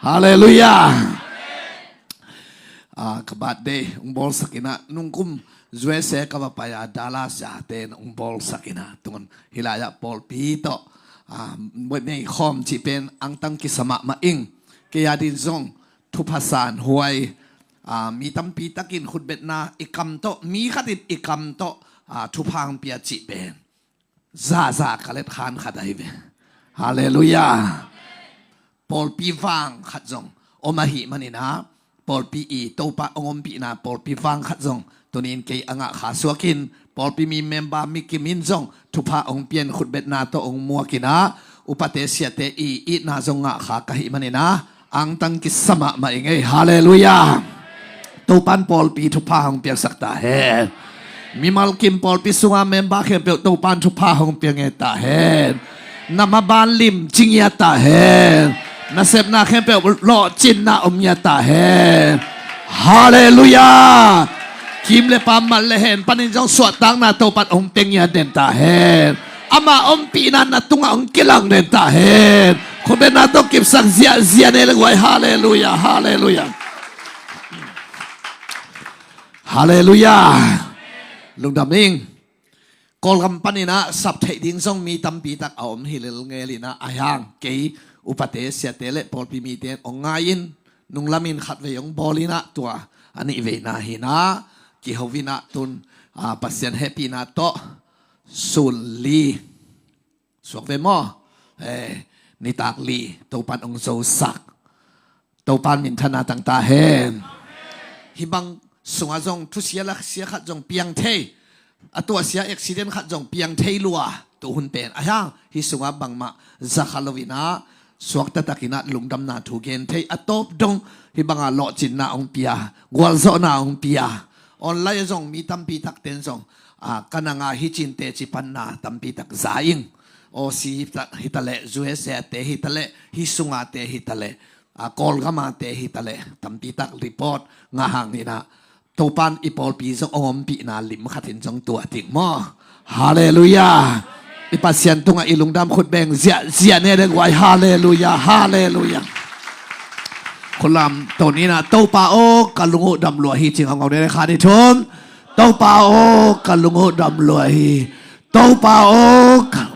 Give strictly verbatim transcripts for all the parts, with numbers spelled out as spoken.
Halleluiah. Ah, ka birthday ung bawlsak inah, nungkum U S A ka va pai a, Dallas a ten ung bawlsak inah, tungun hilai ah pawlpi tawh ah, mei khawm cih pen angtang kisa mahmah ing. Kei a din zong thupha san huai. Ah, mi tampi takin khutbetna i kam tawh, mi khatin i kam tawh ah, thupha hong pia cih pen zaza ka let khan khat ahi ve. Halleluiah. Pawlpi vang khat zong om ahih maninah, pawlpi i Topa hong ompihna pawlpi vang khat zong tunin kei a ngah kha suakin, pawlpi mi member mi kimin zong thupha hong pian khutbetna tawh hong muakinah, upate siate i itna zong ngah kha ka hih maninah, angtang kisa mahmah ing ei. Halleluiah. Topan pawlpi thupha hong piaksak ta hen. Mimal kim pawlpi sunga member khempeuh Topan thupha hong piange ta hen. Na maban lim cingia ta hen. Na sepna khempeuh lawhcinna omngia ta hen. Halleluiah. Kim le pam mal le hen panin zong suahtakna Topan hong piangia den ta hen. Ama ompihna na tungah hong kilang den ta hen. Khutbetna tawh kipsak ziahziah ne le guai. Halleluiah. Halleluiah. Halleluiah. Lungdam ing. Kawlgam paninah sap theih ding zong mi tampi tak a om hi lel ngelinah, a hiang kei upate siate le pawlpi mite in hong ngai-in, nunglamin khatvei hong bawlinah, tua a nihveina hinah kihovinah tun ah, Pasian hehpihna tawh sun li suak ve maw? Eh, nitak li Topan hong zosak. Topan minthanna tang ta hen. Hih bang sungah zong thusia laksia khat zong piang thei, a tuahsia accident khat zong piang thei lua. Tuhun pen a hiang hih sungah bangmah zakha loinah, suakta takinah lungdamna thu gen thei, a tawp dong hih bangah lawhcinna hong pia, gualzawhna hong pia. Online zong mi tampi takten zong ah, ka nanga hicin teci panna tampi tak za ing. Aussie hitaleh, U S A te hitaleh, hih sungate hitaleh, ah, Kawlgamate hitaleh, tampi tak report ngah hanginah, Topan i pawlpi zong hong ompihna lim khatin zong tuah ding maw? Halleluiah. I Pasian tungah i lungdam khut beng ziahziah ne le guai. Halleluiah. Halleluiah. Khulam toninah, Topa aw ka lung uh dam lua hi cing hong ne le khan i thum. Topa aw ka lung uh dam lua hi. Topa aw ka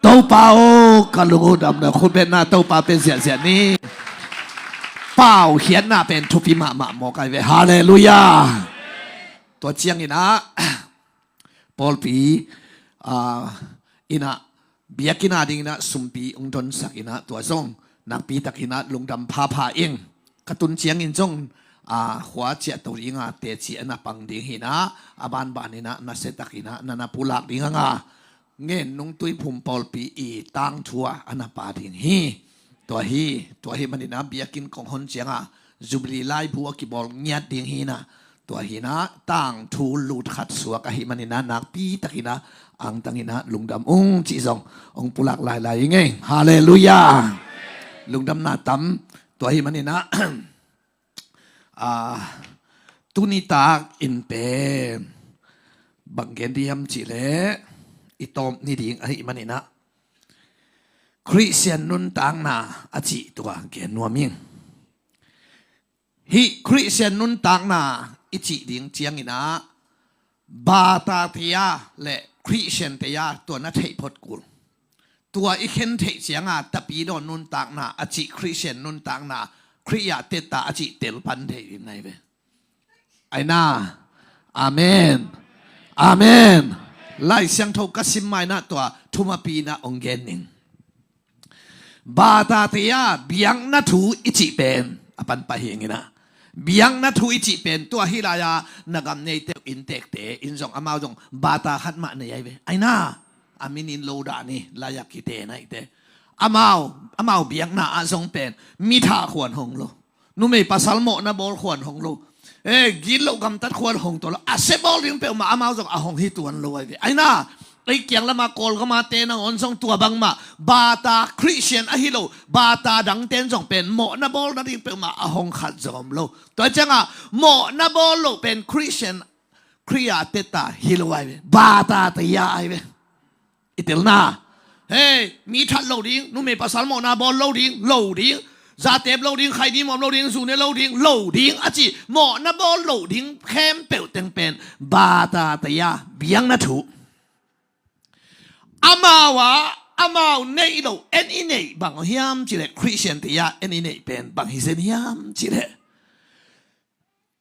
Topa aw ka lung uh dam lua. Khutbetna Topa pen ziahziah ni. Pau hiatna pen thupi mahmah maw kai ve. Halleluiah. Tua cianginah pawlpi ah, inah biakinn a dinginah sumpi hong donsak inah, tua zong nakpi takinah lungdam phapha ing. Ka tun ciangin zong ah, khua ciahto dinga teci a na pang ding hinah, a banbaninah nasiatakinah na na pulak ding a nga. Ngen nung tuiphum pawlpi i tangthu a a na pa ding hi. Tua hi, tua hi maninah biakinn kong hon cianga Jubilee laibu a kibawl ngiat ding hinah. Tua hinah tangthu lut khat suak ahi maninah nakpi takinah angtanginah lungdam ung cih zong hong pulak lailai ing ei. Halleluiah. Lungdamna tam. Tua hi maninah ah, tunitak in pen bang gen diam cihleh, i tawp ni ding ahi maninah Khristian nuntakna a cih tua gen nuam ing. Hih Khristian nuntakna i cih ding cianginah bata teia le Khristian teia tua na theih phot kul. Tua i khen theih cianga tapidaw nuntakna a cih Khristian nuntakna, Khrih ah teta a cih tel pan thei ding nai ve. Aina. Amen. Amen. Lai Siangtho ka sim mainah tua thumapina hong gen ning. Bata teia biakna thu i cih pen a panpah hinginah, biakna thu i cih pen tua hi lai-a na gam neite uh inntekte in zong amau zong bata khat mah nei ai ve. Aina, a minin lo dah ni lai-a kite naite. Amau, amau biakna ah zong pen mi thah khuan hong lo, numei pasal mawhna bawl khuan hong lo, eh, gitloh gamtat khuan hong to lo. A se bawl ding peuhmah amau zong a hong hi tuan lo ai ve. Aina, ei kiang lama Kawlgama te nangawn zong tua bangmah bata Khristian ahi lo, bata dangten zong pen mawhna bawl nading peuhmah a hong khat zong om lo. Tua ciangah mawhna bawl loh pen Khristian, Khrih ah teta hi lo ai ve. Bata teia ai ve. I telna. Hei, mi that lo ding, numei pasal mawhna bawl lo ding, lo ding. Zatep lo ding, Khaidimawm lo ding, Zune lo ding, lo ding a ci, mawhna bawl lo ding khempeuh teng pen bata taya, biakna thu. Amau a, amau neih lo en i neih bang hiam cileh, Khristian taya en i neih pen bang hi zen hiam cileh,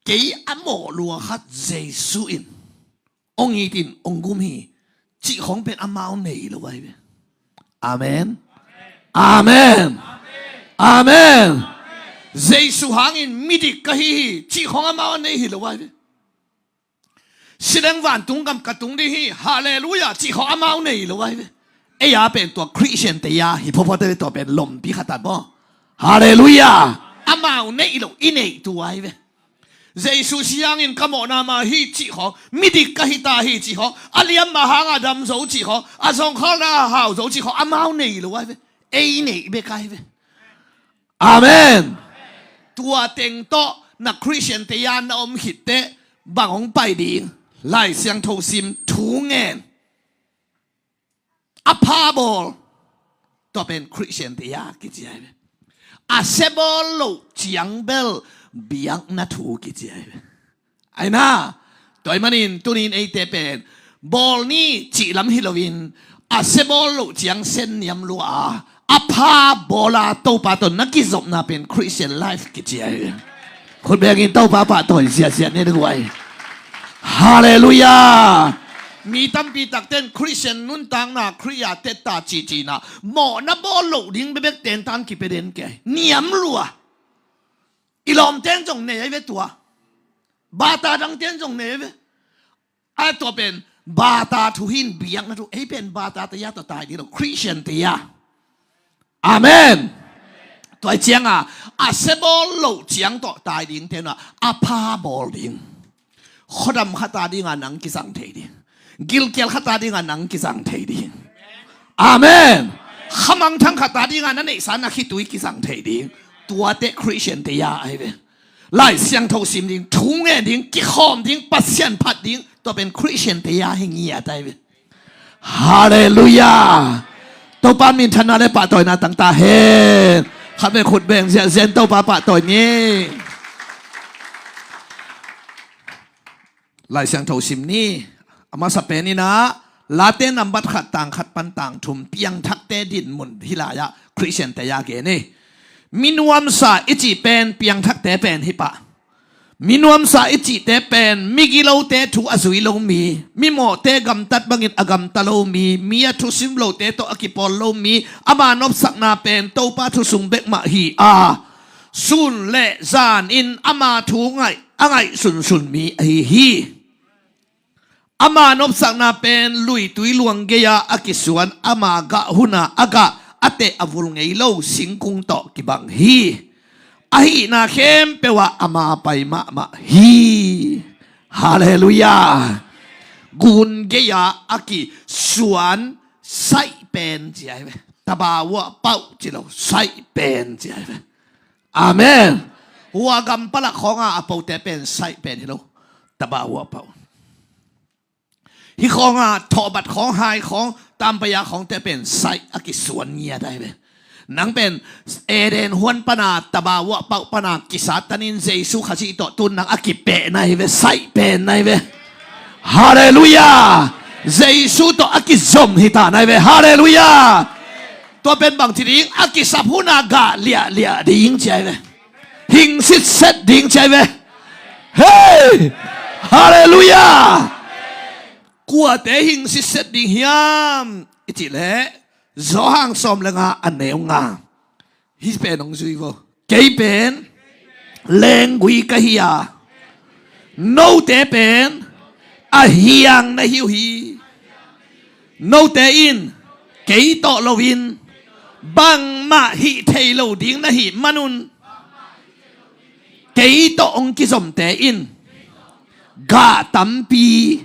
kei a mawh lua khat Jesu in hong it in hong gum hi cih khawng pen amau nei lo ahi ve. Amen. Amen. Amen. Jesu hangin midik ka hi hi cih khawng amau a nei hi lo ahi ve. Sileng vantung gam ka tung ding hi, halleluiah, cih khawng amau nei lo ahi ve. Ei a pen tua Khristian taya hi phawphawte ve, tua pen lompi khat at maw. Halleluiah. Amau neih lo i neih tua ahi ve. Jesu siangin ka mawhna mah hi cih khawng, midik ka hi ta hi cih khawng, a liam mah hangah dam zo cih khawng, a zawngkhalna ah hau zo cih khawng amau nei lo ahi ve. Ei neih bek ahi ve. Amen. Tua teng tawh na Khristian taya na om khitteh bang hong pai ding? Lai Siangtho sim, thu ngen, a pha bawl. Tua pen Khristian taya kici ahi ve. A sia bawl loh ciang bel biakna thu kici ahi ve. Aina, tua ahih manin tunin eite pen bawl ni cih lam hi loin, a sia bawl loh ciang sia niam lua a, a pha bawl a Topa tawh na kizopna pen Christian life kici ahi. Khut bengin Topa pahtawi ziahziah ni ding uh ahi. Halleluiah. Mi tampi takten Christian nuntakna, Khrih a tetta cihcihna, mawhna bawl loh ding bekbek tentan kipia den kei, niam lua. I lawmten zong nei ahi ve tua. Bata dangten zong nei ahi ve. A tua pen bata thu hi in, biakna thu. Ei pen bata taya tawh tai ding lo, Christian taya. Amen. Tua hi cianga a sia bawl loh ciang tawh tai ding tenna, a pha bawl ding. Khuadam khat a dinga nang kizang thei ding. Gilkial khat a dinga nang kizang thei ding. Amen. Khamangthang khat a dinga na neihsa na khitui kizang thei ding. Tuate Christian taya ahi ve. Lai Siangtho sim ding, thu ngen ding, kikhawm ding, Pasian phat ding, tua pen Christian taya hi ngiat ahi ve. Halleluiah. Topa minthanna le pahtawina tang ta hen. Khat vei khut beng ziahziah in Topa pahtawi ni. Lai Siangtho sim ni. A masa pen in ah, Late nambat khat tang khat pan tang thum, piangthakte dinmun hi lai-ah Christian taya gen hi. Minuamsa i cih pen piangthakte pen hi pah. Minuamsa i cihte pen migilote thu a zui lo mi, mimawhte gamtat bangin a gamta lo mi, mi a thusim lote tawh a kipawl lo mi, ama nopsakna pen Topa thu sung bek mah hi a, sun le zanin ama thu ngaih a ngaih sunsun mi ahi hi. Ama nopsakna pen luitui luang gei-a a kisuan, ama gah hun-a a gah, a teh a vul ngei lo singkung tawh kibang hi. A hihna khempeuh ah ama pai mahmah hi. Halleluiah. Gun gei-a a kisuan saih pen ci ahi ve. Tabawa pauh ci lo, saih pen ci ahi ve. Amen. Hua gam palak khawnga a pote pen saih pen hi lo. Tabawa pauh. Hih khawnga thawhbat khawng, hai khawng, tampaya khawngte pen saih a kisuan ngiat ahi ve. Nang pen Eden huan pana, tabawa pauh pana kisatanin Jesu Khazih tawh tun nang a kipehna hi ve, saih pen na hi ve. Halleluiah. Jesu tawh a kizom hi ta na hi ve. Halleluiah. Tua pen bangci ding, a kisap huna gah liahliah ding ci ahi ve. Hing sitset ding ci ahi ve. Hei! Halleluiah. Kuate hing sitset ding hiam i cih leh, Johan sawm le nga a neu nga. Hih pen hong zui vo. Kei pen lenggui ka hi a, note pen a hiang na hi uh hi. Note in kei tawh loin bangmah hih thei lo ding na hih manun, kei tawh hong kizomte in gah tampi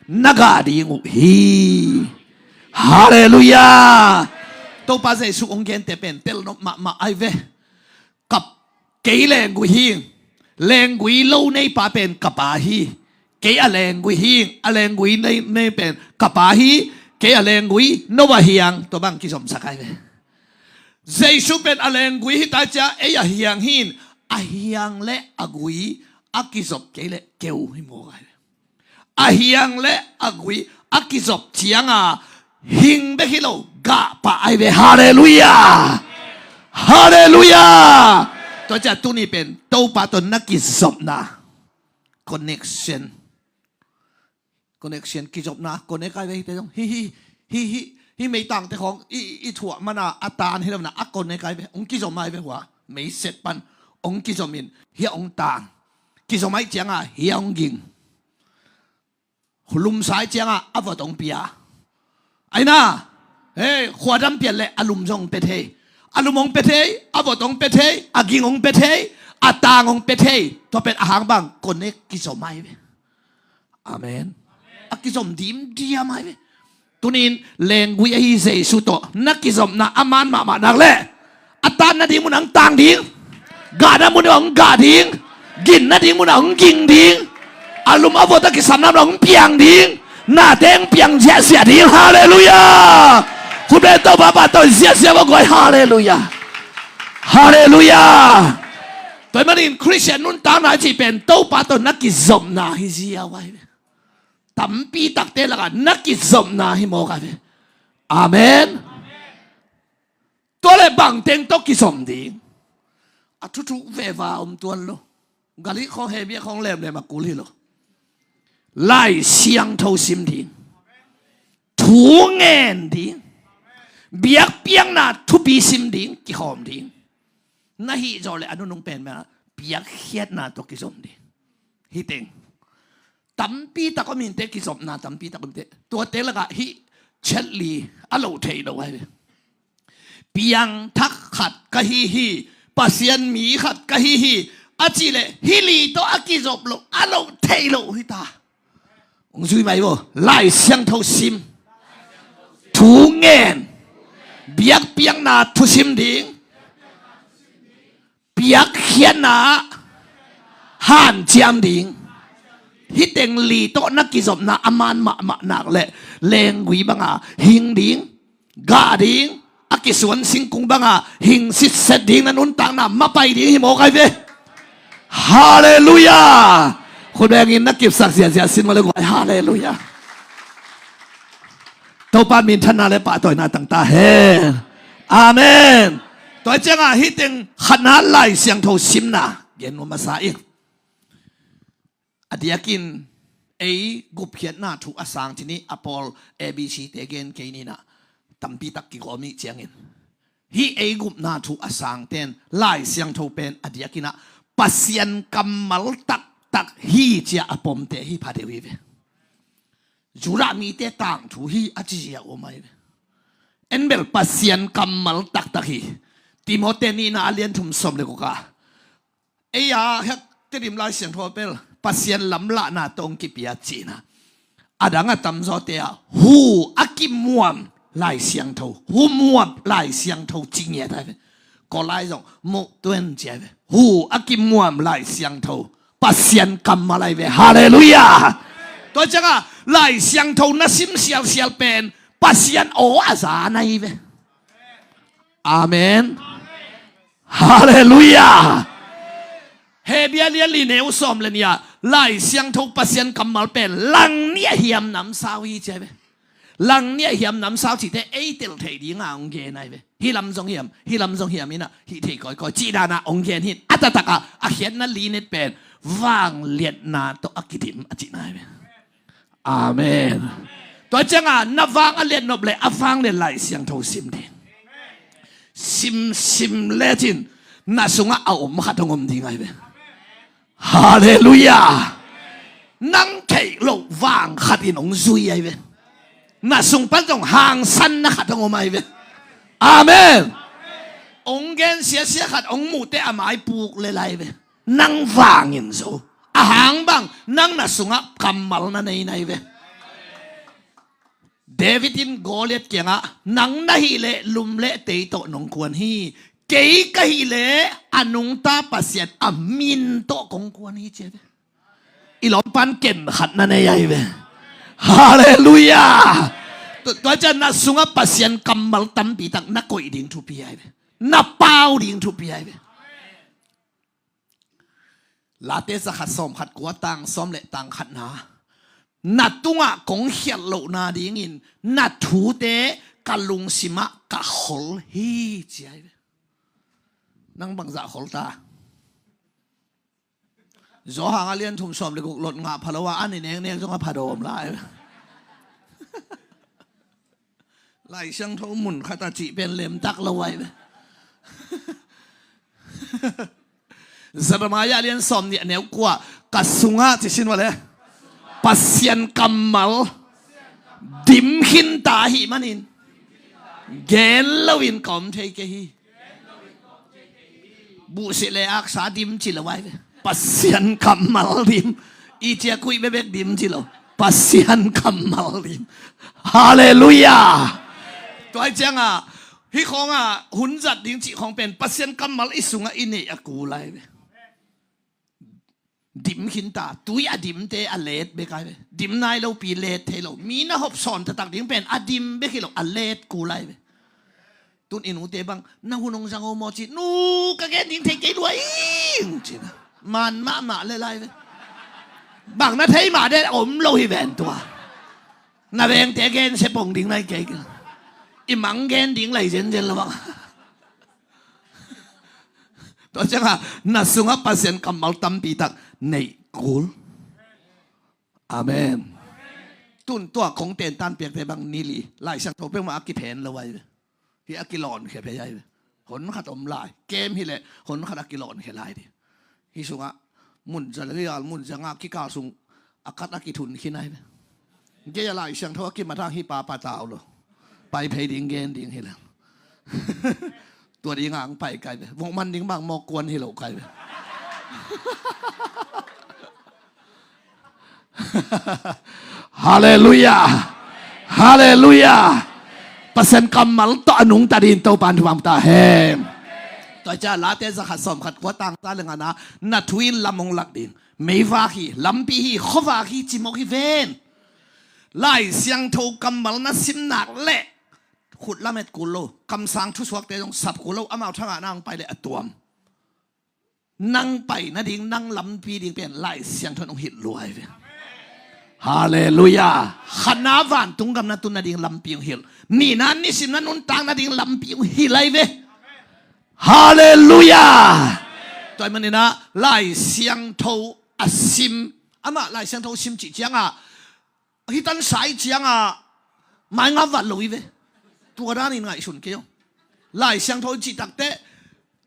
na gah ding uh hi. Halleluiah. Topa Jesu hong gente pen telnop mahmah ahi ve. Kap, kei lenggui hi. Lenggui lo neipa pen ka pa hi. Kei a lenggui hi. A lenggui nei, nei pen ka pa hi. Kei a lenggui, no a hiang. Tua bang kizomsak ahi ve. Jesu pen a lenggui hi ta cia, ei a hiang hi in, a hiang le a gui a kizop kei le keu hi mawk ai ve. A hiang le a gui a kizop cianga hing bek hi lo, gah pah ai ve. Halleluiah. Halleluiah. Tua cia tuni pen Topa tawh na kizopna connection. Connection, kizopna, connect ai ve hite zong. Hi, hi, hi, hi, hi meitangte khawng i, i thuah mana a tan hi lo na, a connect ai ve. Hong kizom ai ve hua. Meiset pan hong kizom in, hia hong tang. Kizom ai cianga hia hong ging. Lumsai cianga a vot hong pia. Aina, hei, khuadam pian le a lum zong hong pia thei. A lum hong pia thei, a vot hong pia thei, a ging hong pia thei, a tang hong pia thei. Tua pen a hang bang, connect, kizom ai ve. Amen. A kizom dimdiam ai ve. Tunin lenggui ahi Jesu tawh na kizopna a man mahmah nak le, a tan nading munah hong tang ding, gah na munah hong gah ding, gin nading munah hong ging ding, a lum a vot a kisam na munah hong piang ding, nate hong piang ziahziah ding. Halleluiah. Khut beng Topa pahtawi ziahziah va guai. Halleluiah. Halleluiah. Tua ahih manin Khristian nuntakna i cih pen Topa tawh na kizopna hi ziau ai ve. Tampi takte lakah na kizopna hi mawk ai ve. Amen. Tua le bangteng tawh kizom ding. A thuthuk veva om tuan lo. Galik khawng, Hebia khawng lemlem a kul hi lo. Lai Siangtho sim ding. Thu ngen ding. Biakpiakna thupi sim ding, kikhawm ding. Na hih zawh le a nunung pen mah piakkhiatna tawh kizom ding. Hih teng. Tampi tak om hinte, kizopna tampi tak om hinte. Tuate lakah hih chet li a lo thei lo ai ve. Piangthak khat ka hi hi, Pasian mi khat ka hi hi, a cih leh hih li tawh a kizop lo, a lo thei lo hi ta. Hong zui mai vo. Lai Siangtho sim. Thu ngen. Biakpiakna thusim ding. Piakkhiatna hanciam ding. Hih teng li tawh na kizopna a man mahmah nak le, lenggui banga hing ding, gah ding, a kisuan singkung banga hing sitset ding, na nuntakna mapai ding hi mawk ai ve. Halleluiah. Khut bengin na kipsak ziahziah sin mawk le guai. Halleluiah. Topa minthanna le pahtawina tang ta hen. Amen. Tua ciangah hih teng khatna Lai Siangtho simna gen nuam masa ing. A diakin ei gupkhiatna thu a sang, ci ni a, Paul A B C te gen kei ni na, tampi tak kigawm ih ciangin. Hih ei gupna thu a sangten Lai Siangtho pen a diakin ah Pasian kammal taktak hi cia a pomte hi pha deuh hi ve. Judah mite tangthu hi a cizia om ai ve. En bel Pasian kammal taktak hi. Timote nihna a lian thum sawm le guk ah, ei a hek Tedim Lai Siangtho a pel Pasian lamlahna tawh hong kipia cihna. A dang a tamzawte ah hu a kimuam Lai Siangtho, hu muap Lai Siangtho ci ngiat ai ve. Kawlai zong muh tuan ci ai ve. Hu a kimuam Lai Siangtho, Pasian kammal ai ve. Halleluiah. Tua ciangah Lai Siangtho na sim sialsial pen Pasian aw a za na hi ve. Amen. Halleluiah. Hebia lian li neu sawm le nih ah Lai Siangtho Pasian kammal pen langniah hiam namsau hi ci ai ve. Langniah hiam namsau cihte ei tel thei dinga hong gen ai ve. Hih lam zong hiam, hih lam zong hiam inah hih thei kawikawi cih danah hong gen hi. A taktakah a khiatna linet pen vangliatna tawh a kidim a cihna ai ve. Amen. Tua ciangah na vang a liatnop le a vangliat Lai Siangtho sim ding. Simsim lecin na sungah a om khat hong om ding ai ve. Halleluiah. Nang theih loh vang khat in hong zui ai ve. Na sung pan zong hangsanna khat hong om ai ve. Amen. Hong gen siasia khat hong muhte a mai puk le lai ve. Nang vangin zo. A hang bang, nang na sungah kammal na nei nai ve. David in Goliath kiangah, nang na hih leh lum le tei tawh nong kuan hi. Kei ka hih leh a nungta Pasian a min tawh kong kuan hi ci ai ve. I lawmpan ken khat na nei ai ve. Halleluiah. Tua ciang na sungah Pasian kammal tampi tak na koih ding thupi ai ve. Na pau ding thupi ahi ve. Late zakhat sawmkhat kua tang sawm le tang khatna, na tungah kong khialh lohna dingin na thute ka lungsimah ka khol hi, ci ahi ve. Nang bangzah khol ta? Zawhang a lian thum sawm le guk lot ngah pha lo a, an i neknek zong a pha dawm lai. Lai Siangtho mun khat a cih pen lemtak lo ai ve. Jeremiah lian sawm nih a neu kua, ka sungah ci sin vale. Pasian kammal dim khin ta ahih manin gen loin ka om thei kei hi. Buhsih le aksa dim ci lo ai ve. Pasian kammal dim. I cia kuih bebek dim ci lo. Pasian kammal dim. Halleluiah. Tua hi ciangah hih khawngah hun zat ding cih khawng pen Pasian kammal i sungah i neih a kul ai ve. Dim khin ta, tui a dimte a let bek ai ve. Dim nai lopi let thei lo. Mi na hop sawn taktak ding pen a dim bek hi lo, a let kul ai ve. Tun i nute bang na hun hong zang o maw ci, nu ka gen ding thei kei lua ing ci na. Man mahmah le lai ve. Bang na thei mah de om lo hi ven tua. Na vengte gen se pong ding lai kei. I mang gen ding lai zenzen lo bang. Tua ciangah na sungah Pasian kammal tampi tak neih kul. Amen. Tun tua kong tentan piakte bang nili Lai Siangtho peuhmah a kiphen lo ai ve. Hi a kilawnkhia phei ai ve. Hon khat om lai kem hileh hon khat a kilawnkhia lai di. Hi sungah mun zalial mun zanga kikal sung a khat a kithun khin ai ve. Gei a Lai Siangtho a kimat hang hi papa tau lo. Pai phei ding gen ding hi le. Tua ding ang pai kai ve. Vok man ding bang mawk kuan hi lo kai ve. Halleluiah. Halleluiah. Pasian kammal tawh a nungta dingin Topa in thupha ta hen. Tua ciah Late zakhat sawmkhat kua tang za le ngana, na thu in lam hong lak ding. Meivak hi, lampi hi, khuavak hi, cimawk hi ven. Lai Siangtho kammal na sim nak leh khut lamet kul lo, kamsang thusuakte zong sap kul lo, amau thangah nang pai leh a tuam. Nang pai nading, nang lampi ding pen Lai Siangtho in hong hilh lua ai ve. Halleluiah. Khatna vantung gam na tun nading lampi hong hilh. Nihna nisim na nuntak nading lampi hong hilh ai ve. Halleluiah. Tua ahih maninah Lai Siangtho a sim, amah Lai Siangtho sim cih ciangah, hi tan sai ciangah maingap vat lo hi ve. Tua danin ngaihsun kei aw. Lai Siangtho cih takteh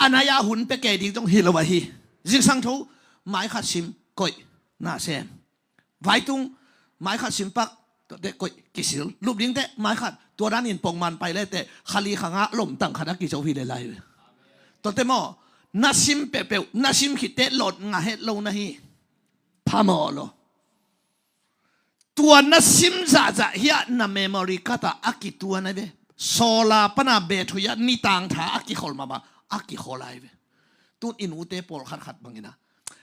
a nai-a hun pia kei ding zong hi lo ahi. Zingsang tho maikhat sim koih na sem. Vaitung maikhat sim pak, tuate koih kisil. Lup dingteh maikhat, tua danin pongman pai leteh khali khangah lomtang khat a kizo hi le lai ve. Tuate maw, na sim peuhpeuh, na sim khitteh lot ngah het lo na hi. Phamawh lo. Tua na sim zahzah hiah na memory card ah a kituan ai ve. Solar pana battery ah nitang tha a kikhol mahmah a kikhol ai ve. Tun i nute pawlkhat khat bangin ah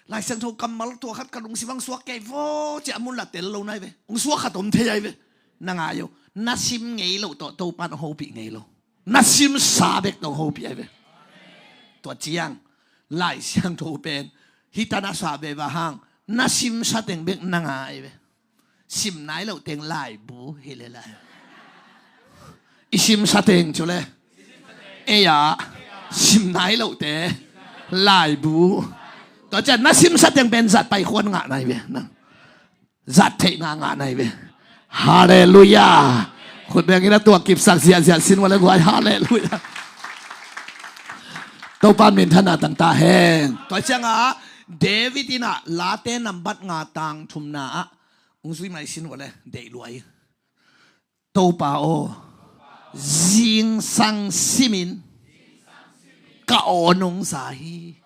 Lai Siangtho kammal tua khat ka lungsim ah hong suak kei vaw ciah mun la tel lo nai ve. Hong suak khat om thei ai ve. Na ngai uh. Na sim ngei loh tawh Topan hong hopih ngei lo. Na simsa bek tawh hong hopih ai ve. Tua ciang Lai Siangtho pen hih tan a sa veva hang na simsa teng bek na ngai ai ve. Sim nai loh teng laibu hi le lai. I simsa teng cu le ei-ah sim nai lohte laibu. Tua ciang na simsa teng pen zat pai khuan ngah nai ve. Nang zat theih ngah ngah nai ve. Halleluiah. Khut bengin a tuak kipsak ziahziah sin vale guai. Halleluiah. Topa minthanna tang ta hen. Tua ciangah David in ah Late nambat nga tang thumna ah hong zui mai sin vale deih luai. Topa aw, zingsang simin ka aw nungsa hi.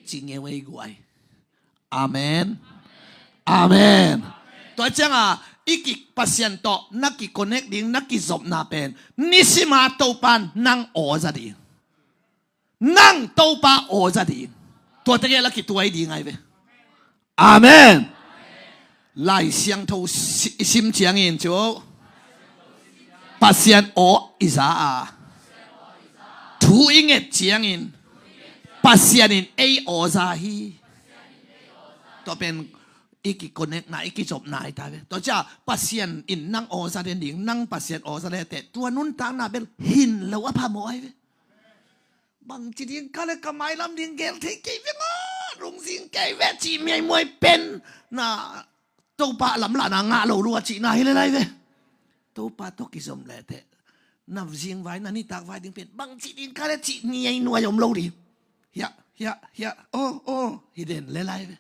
Ci ngeu ei guai. Amen. Amen. Tua ciangah i kik Pasian tawh na ki-connect ding, na kizopna pen nisima Topan nang aw za ding. Nang Topa aw za ding. Tua tegel a kituai ding ai ve. Amen. Lai Siangtho si-, i sim ciangin cu Pasian aw i za a, thu Thu i nget ciangin Pasian in ei awza hi. Tua pen i kiconnectna, i kizopna hi ta ve. Tua cia Pasian in nang awza den ding, nang Pasian awza le teh tua nuntakna bel hin lo a phamawh ahi ve. Bangci ding ka le ka mailam ding gel thei kei ve nga, rungzing kei ve cih miaimuai pen na Topa lamlahna ngah lo lua cihna hi le lai ve. Topa tawh kizom le teh na zingvai, na nitakvai ding pen bangci ding ka le cih niainuai om lo ding. Hiah hiah hiah, aw aw, hi den le lai ve.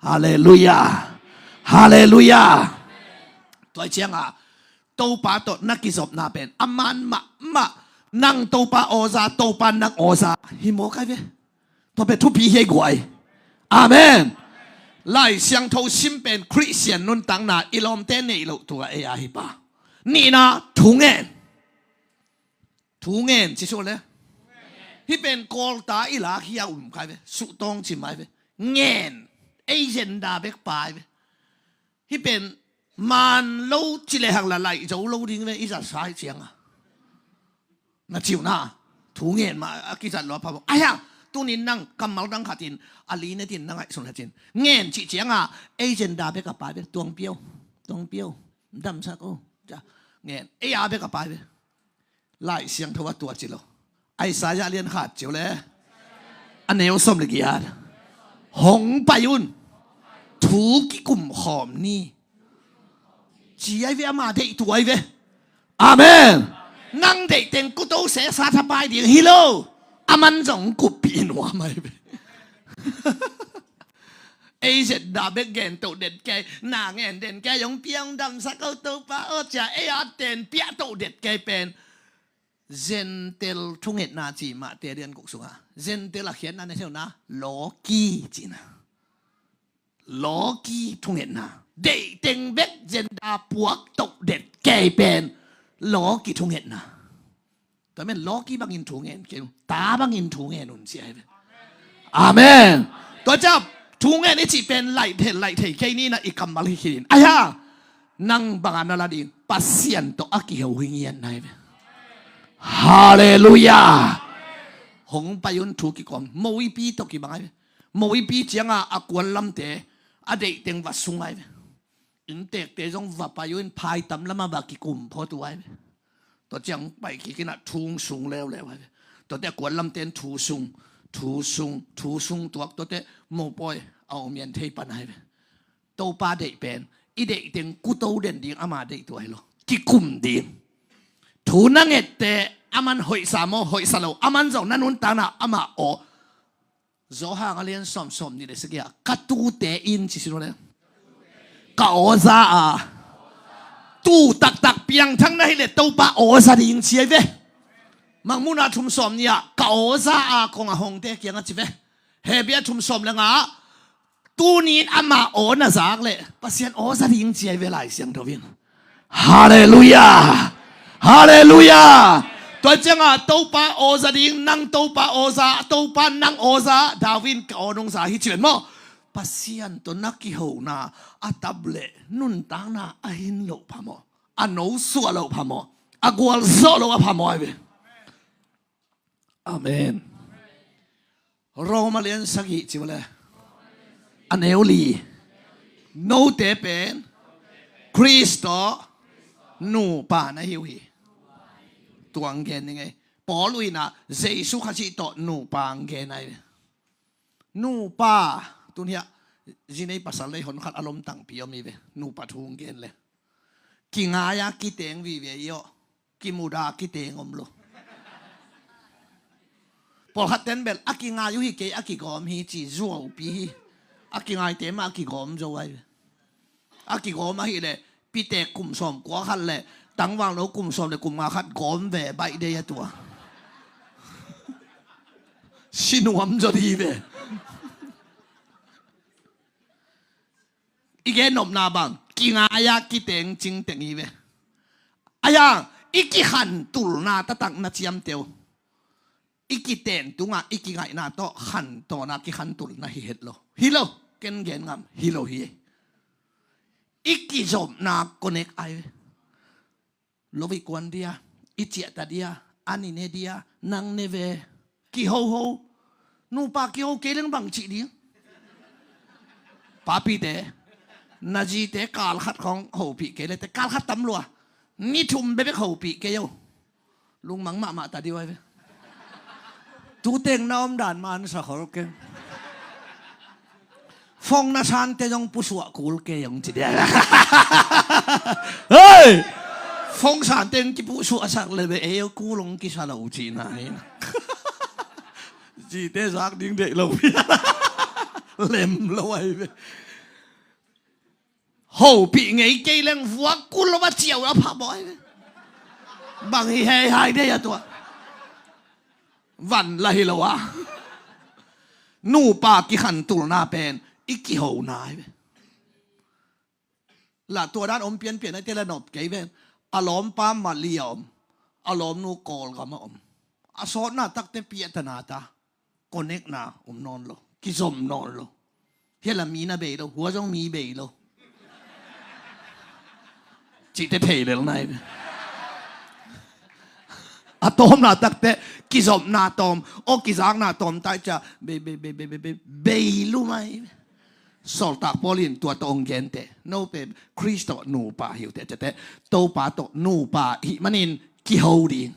Halleluiah. Halleluiah. Tua ciangah Topa tawh na kizopna pen a man mahmah, nang Topa awza, Topa nang awza hi mawk ai ve. Tua pen thupi hi ei guai. Amen. Lai Siangtho sim pen Khristian nuntakna i lawmte neih loh tua ei a hi pa. Nihna, thungen. Thungen ci suk le. Hih pen kawlta i lak hi a um kai ve. Suhtawng ci mai ve. Ngen. Ei zenda bek pai ve. Hih pen man lo ci le hang la laih zo lo ding ve i zat sai cianga. Na ciu na. Thungen mah a kizat lo a phamawh. Ahi hang tunin nang kammal dang khatin a linetin na ngaihsun khatin ngen cih cianga ei zenda bek a pai ve. Tuang piau. Tuang piau. Damsak o. Ngen. Ei a bek a pai ve. Lai Siangtho a tua ci lo. Isaiah lian khat ciu le. A neu sawm le giat. Hong pai un. Thu kikum khawm ni. Ci ai ve, ama deih tua ai ve. Amen. Nang deih teng kuto sesa thapai ding hi lo. Aman zong kuppih nuam ai ve. Ei zenda bek gen toh det kei, na ngen den kei, hong piang damsak o Topa aw cia ei a ten piah toh det kei pen. Zentel thungetna ci mah te lian guk sunga. Zentel a khiatna na theuna lawki cihna. Lawki thungetna. Deih teng bek zenda puak toh det kei pen lawki thungetna. Tua men lawki bangin thungen kei un. Ta bangin thungen un ci ai ve. Amen. Tua cia thungen i cih pen laih thei, laih thei kei ni na i kammal hi khin. Ahi hang nang banga na la ding Pasian tawh a kiho hi ngian nai ve. Halleluiah. Hong pai un thu kikum. Moipi tawh kibang ai ve. Moipi cianga a kuan lamte a deih teng va sung ai ve. Inntekte zong va pai uh in phaitam lama va kikum phawt uh ai ve. Tua ciang pai kikinah thung sung leuleu ai ve. Tuate a kuan lamten thu sung, thu sung, thu sung tuak tuate mopawi a om yan thei pan ai ve. Topa deih pen i deih teng kuto den ding ama deih tua hi lo. Kikum ding. Thu na ngette aman hoihsa maw hoihsa lo aman zong na nuntakna ama aw. Zawhang a lian sawm sawm nih le sagih ah ka tute in ci si lo le. Ka awza a tu taktak piangthak na hi le Topa awza ding ci ai ve. Mangmuna thum sawm nih ah ka awza a kong a hongte kiang a ci ve. Hebia thum sawm le nga ah tunin ama aw na zak le Pasian awza ding ci ai ve Lai Siangtho in. Halleluiah. Halleluiah. Tua cianga Topa awza ding, nang Topa awza, Topa nang awza, David ka aw nong za hi ci ven maw. Pasian tawh na kihona a tap le nuntakna a hin loh phamawh, a no suah loh phamawh, a gualzawh loh a phamawh ai ve. Amen. Roma lian sagih ci vale. A neu li. Note pen Khrist tawh nupa na hi uh hi. Tuang gen ni ngei. Paul uh inah Jesu Khazih tawh nupa ang gen ai ve. Nupa tun hiah zinei pasal lei hon khat a lomtangpi om hi ve. Nupa thu ang gen le kingai a kiteng vive i aw. Kimuda kiteng om lo. Pawlkhat ten bel a kingai uh hi kei a kigawm hi ci zuaupi hi. A kingaite mah a kigawm zo ai. A kigawm ahileh pitek kum sawm kua khat le tangvang lo kum sawm le kum nga khat gawm ve baih dei a tua. Sinuam zo di ve. I gen nopna bang kingai a kiteng cingteng hi ve. Ayang i kikhantulna taktak na ciamteu. I kiten tunga i kingaihna tawh khantawna kikhantulna hi het lo. Hi lo, ken gen ngam hi lo hi. I kizopna konek ai ve. Lovikuan dia, i ciahta dia, a nine dia, Nang ne ve. Kihoho. Nupa kiho kei leng bang cih ding. Papite, na zite kal khat khawng hopih kei le te, kal khat tam lua. Ni thum bebek hopih kei o. Lungmang mahmah ta dih uh ai ve. Tuteng na om dan man sa khol keng. Phone na sante zong pusuah kul kei zong ci dia. Hei! Phone sante zong kipusuah sak le ve, ei kul zong kisa lo cihna hi. Zite zak ding deih lo. Lem lo ai ve. Hopih ngei kei leng vuak kul lo va ciau a pha bawi. Bang hi hei hai dei a tua. Van la hi lo a. Nupa kikhantulna pen i kihona ai ve. La tua dan om pianpian ai te la nop kei ven. A lawmpa Mali a om. A lawmnu Kawlgam a om. A sawtna takte piahtana ta. Connect na um nawn lo, kizom nawn lo. Hia la mi na bei lo, hua zong mi bei lo. Cihte thei lel nai. A tawmna takte kizopna tawm, aw kizakna tawm tai cia bei bei bei bei bei bei bei lu mai. Sawltak Paul in tua tawh hong gente, note Khrist tawh nupa hi uh teh ciate, Topa tawh nupa hih manin kiho ding.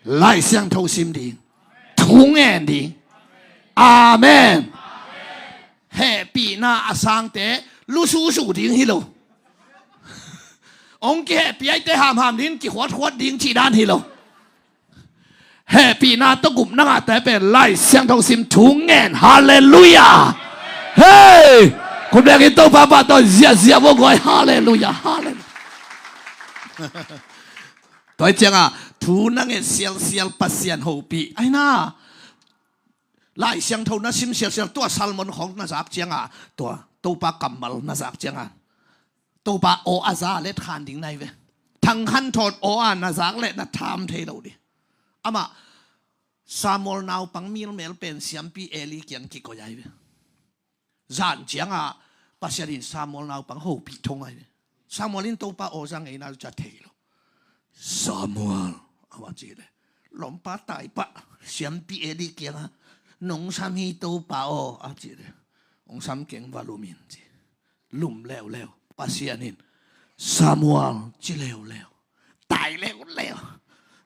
Lai Siangtho sim ding. Thu ngen ding. Amen. Hehpihna a sangte lususu ding hi lo. Hong kihehpih aite hamham ding, kikhuatkhuat ding cih dan hi lo. Hehpihna tawh gupna ngahte pen Lai Siangtho sim thu ngen. Halleluiah. Hei! Khut bengin Topa pahtawi ziahziah vua guai. Halleluiah. Halleluiah. Tua hi cianga thu na nget sialsial Pasian hopih aina. Lai Siangtho na sim sialsial tua sermon khawng na zak cianga, tua Topa kammal na zak cianga, Topa aw a za le than ding nai ve. Thang Khan Thawt aw a na zak le na tham thei lo ding. Amah Samuel naupang milmel pen siampi Eli kiang kikoih ai ve. Zan cianga Pasian in Samuel naupang hopih thong ai ve. Samuel in Topa aw za ngeina cia thei lo. Samuel, a va ci le, lawmpa taipah siampi Eli kianga, nong sam hi Topa aw a ci le, hong sam keng va lum in ci. Lum leuleu. Pasian in, Samuel ci leuleu. Tai leuleu.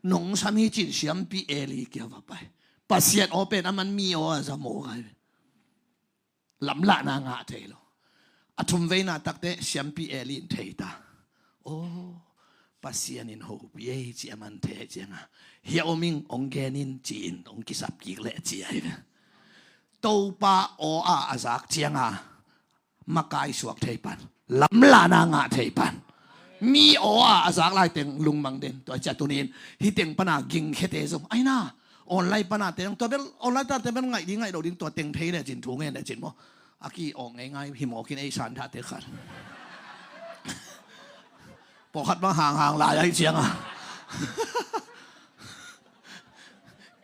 Nong sam hi cin siampi Eli kia va pai. Pasian aw pen a man mi aw a za maw gai. Lamlahna ngah thei lo. A thumveina takte siampi Eli in thei ta. Aw, Pasian in hopih ei ci a man thei cianga, hia om ing hong gen in ci-in hong kisap kik leh ci ai ve. Topa aw a a zak cianga makai suak thei pan, lamlahna ngah thei pan. Mi aw a a zak lai teng lungmang den. Tua cia tunin hih teng pana gingkhete zong aina, online pana te zong tua bel, online ta te bel ngaih ding ngaih lo ding, tua teng thei le cin thu ngen le cin maw. A ki awk ngeingai hi mawkin ei san thate khat. Pawlkhat bang hanghang lai ai cianga,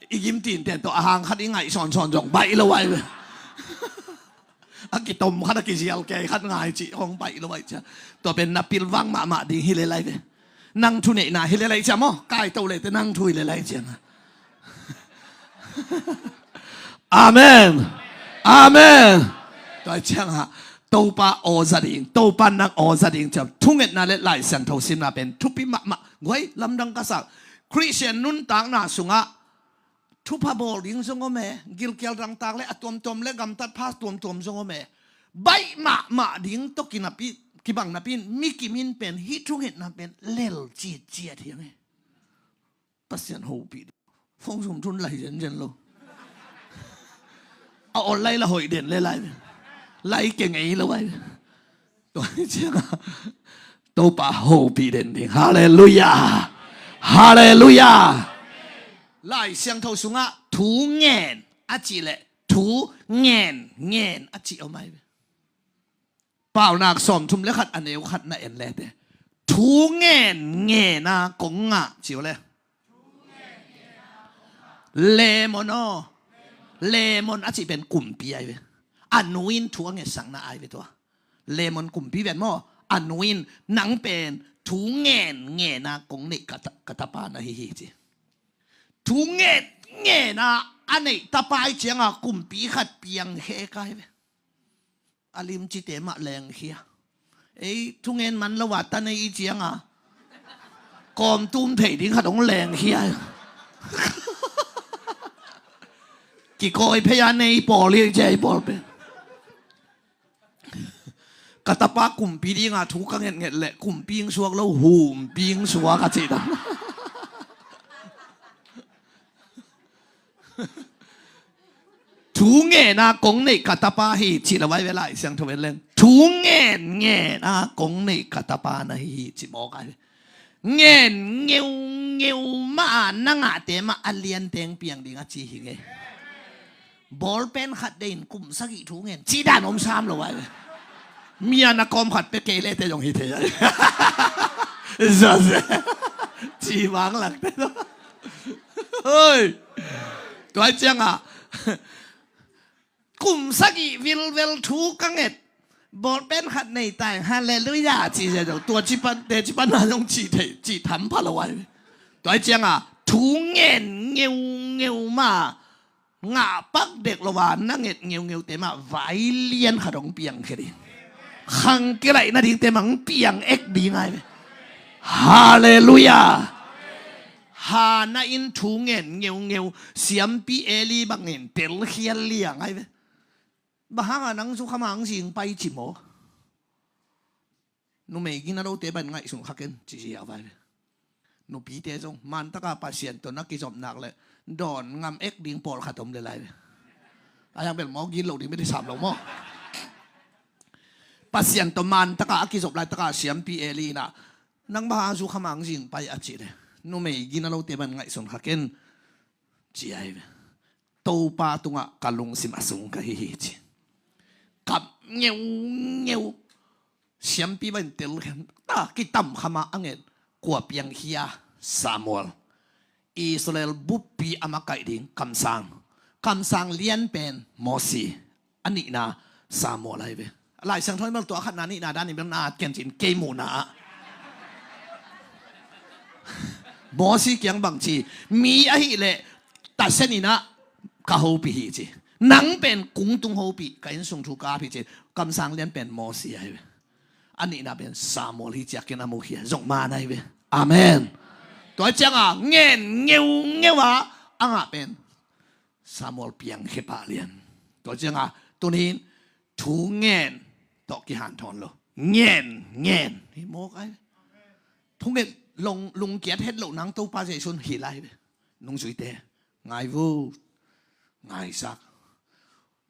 i gim tinte tawh a hang khat i ngaih sawnsawn zong baih lo ai ve. A kitom khat a kizial kei khat ngai cih hong baih lo ai cia. Tua pen na pilvang mahmah ding hi le lai ve. Nang thuneihna hi le lai cia maw, kai to le te nang thu hi le lai cianga. Amen. Amen. Tua cianga Topa aw za ding, Topa nang aw za ding cia thungetna le Lai Siangtho simna pen thupi mahmah. Guai, lamdang ka sak. Khristian nuntakna sungah thupha bawl ding zong om e, gilkial dangtak le a tuamtuam le gamtat pha tuamtuam zong om e. Baih mahmah ding tawh kinapi, kibang napi in mi kimin pen hih thungetna pen lel citciat hiang e. Pasian hopih ding. Phone sum thun lai zenzen lo. A online la hoih den le lai. Lai ke ngei lo ai. Tua hi cianga Topa hopih den ding. Halleluiah. Halleluiah. Lai Siangtho sungah thu ngen a cih leh thu ngen ngen a cih om ai ve. Paunak sawmthum le khat a neu khat na en lete, thu ngen ngen a kong ngah ci uh le. Lemon aw. Lemon a cih pen kumpi ai ve. A nu in thu a ngetsakna ai ve tua. Lemon kumpi ven maw. A nu in nang pen thu ngen ngen a kong neih ka ta, ka tapa na hi hi ci. Thu ngen ngen a, a neih tapa i cianga kumpi khat piang khek ai ve. A limcite mah lengkhia. Ei thungen man lo a ta nei i cianga kawm tum thei ding khat hong lengkhia. Kikawi phei a nei pawl hi cia i pawl pen. Ka tapa kumpi dinga thu ka ngetnget leh kumpi ing suak lo, humpi ing suak a cih dan. Thu ngen a kong neih ka tapa hi cih lo ai ve, Lai Siangtho en leng. Thu ngen ngen a kong neih ka tapa na hi hi cih mawk ai ve. Ngen ngeungeu mah a na ngahte mah a lianteng piang ding a ci hi ngei. Bawlpen khat deihin kum sagih thu ngen cih dan om sam lo ai ve. Mi a na kawm khat pia kei lete zong hi thei ai. Zaze. Ci vang lakte zong. Hoi. Tua cianga kum sagih vilvel thu ka nget. Bawlpen khat nei tai. Halleluia. Ci zia zong. Tua ci pan, te ci pan na zong ci thei, ci tham pha lo ai ve. Tua cianga thu ngen ngeungeu mah ngah pak dek lo a na nget ngeungeu te mah vai lian khat hong piang khia ding. Khang kilaih nading te mah hong piang ek ding ai ve. Halleluia. Hana in thu ngen ngeungeu, siampi Eli bangin telkhial liang ai ve. Bang hanga nang cu khamang zing pai ci maw? Numei gina lote ban ngaihsun kha ken ci sia vai ve. Nupite zong mantaka Pasian tawh na kizopnak le dawn ngam ek ding pawlkhat om le lai ve. A yang bel maw gin lo ding bel i sam lo maw? Pasian tawh mantaka a kizop laitaka siampi Eli inah nang bang hang zu khamang zing pai a cih le numei gina lote ban ngaihsun kha ken ci ai ve. Topa tungah ka lungsim a sung ka hi hi ci. Kap ngeungeu. Siampi bangin tel khen ta kitam khama a ngen kua piang hia? Samuel. Israel buppi a makaih ding kamsang. Kamsang lian pen Mosi. A nihna Samuel ahi ve. Lai Siangtho in bel tua khatna nihna danin bel na at ken cin kei muhna ah Mosi kiang bangci mi ahih leh tasen inah ka hopih hi ci. Nang pen kungtung hopih ka innsung thu ka ap hi ci. Kamsang lian pen Mosi ahi ve. A nihna pen Samuel hi ciakin a mukhia zong man ahi ve. Amen. Tua cianga ngen ngeungeu a a ngah pen Samuel piang khepah lian. Tua cianga tunin thu ngen tawh kihanthawn lo. Ngen ngen hi mawk ai ve. Thu ngen lungkiat het loh nang Topa Jesu'n hi lai ve. Nungzuite ngai vut. Ngaisak.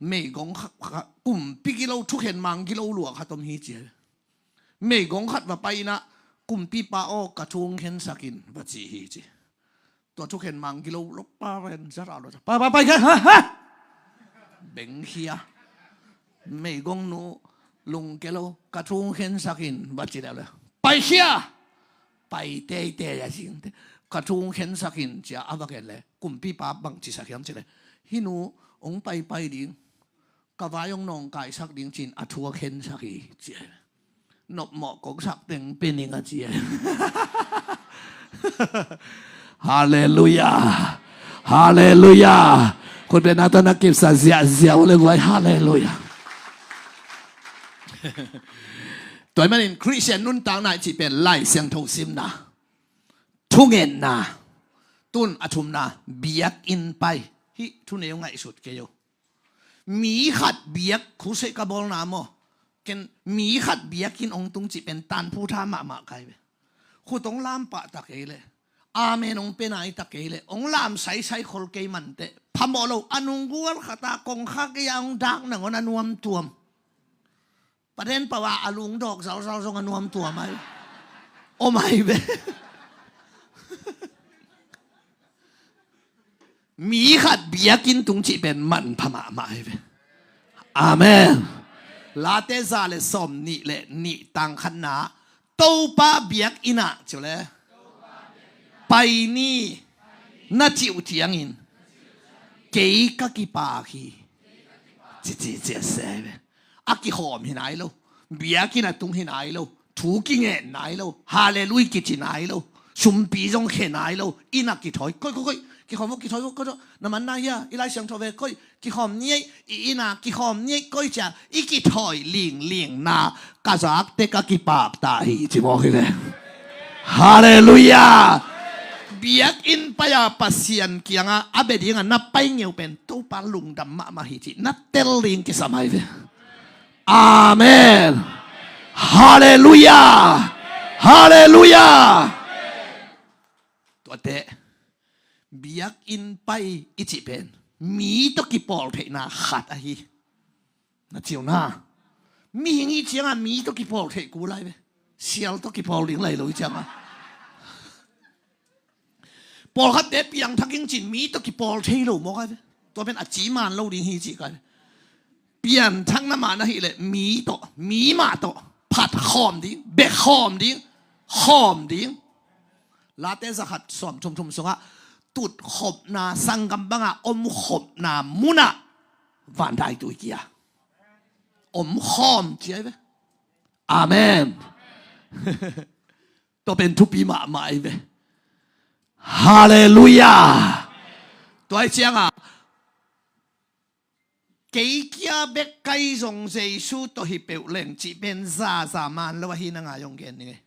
Meigong kha, kha, kumpi gilo thukhen mang gilo lua kha tom hi cia. Meigong khat va pai inah kumpipa aw ka thu hong khensak in va ci hi ci. Tua thukhen mang gilo lo pa ren zara lo pa pa pai kha ha ha. Bengkhia. Meigong nu lungke lo ka thu hong khensak in va ci leh le paikhia. Pai teitei a singte ka thu hong khensak in cia a va khen le kumpipa bang cisak hiam ci le hih nu hong paipai ding ka vai hong nawngkaisak ding cin a thu a khensak hi ci. Nopmawh koksak teng pening a ci. Halleluia. Halleluia. Khutbetna tawh na kipsa ziahziah uh le guai. Halleluia. Tua ahih manin Khristian nuntakna i cih pen Lai Siangtho simna, thungetna, tun a thumna biakinn pai. Hih thuneu ngaihsut kei uh. Mi khat biak khusei ka bawlna maw? Ken mi khat biakinn hong tung cih pen tanphu tha mahmah kai ve. Khut hong lam pah ta kei leh amen hong pe nai ta kei leh hong lam saisai khol kei manteh phamawh lo a nunggual khata kongkha kei a hong dak nangawn a nuamtuam. Paden pau a a lungdawk zalzal zong a nuamtuam ai. Om ai ve. Mi khat biakinn tung cih pen manpha mahmah ai ve. Amen. Late za le sawm nih le nih tang khatna Topa biakinn ah ci le pai ni na cih uh ciangin kei ka kipak hi. Cici cia se ai ve. A kikhawm hi nai lo. Biakinn a tung hi nai lo. Thu kingen nai lo. Halleluia kici nai lo. Sumpi zong khe nai lo. Inn a kithawi. Koi, koi, koi. Kikhawm uh, kithawi uh, koih uh, na man na hia, i Lai Siangtho ve koih, kikhawm ni ei, i inn ah kikhawm ni ei koih cia, i kithawi lingling na, ka zak tek a kipak ta hi ci mawk hi ve. Halleluiah. Biakinn pai-a Pasian kiangah a bia dingah na pai ngeu pen Topa lungdam mahmah hi cih na tel ding kisam ahi ve. Amen. Halleluiah. Halleluiah. Tuate biakinn pai i cih pen mi tawh kipawl theihna khat ahi. Na ciu na. Mihing i ciangah mi tawh kipawl theih kul lai ve. Sial tawh kipawl ding lai lo i ciangah. Pawlkhatte piangthak ing cin mi tawh kipawl thei lo mawk ai ve. Tua pen a ci man lo ding hi cih kai ve. Pianthakna man ahih leh mi tawh, mi mah tawh phat khawm ding, bek khawm ding, khawm ding. Late zakhat sawm thumthum sungah tutkhopna sanggam bangah omkhopna munah vandaitui kia omkhawm ci ai ve. Amen. Tua pen thupi mahmah ai ve. Halleluiah. Tua ai ciangah kei kia bek kai zong Jesu tawh hi peuh leng cih pen zaza man lo ahi na ngai zong gen ning ei.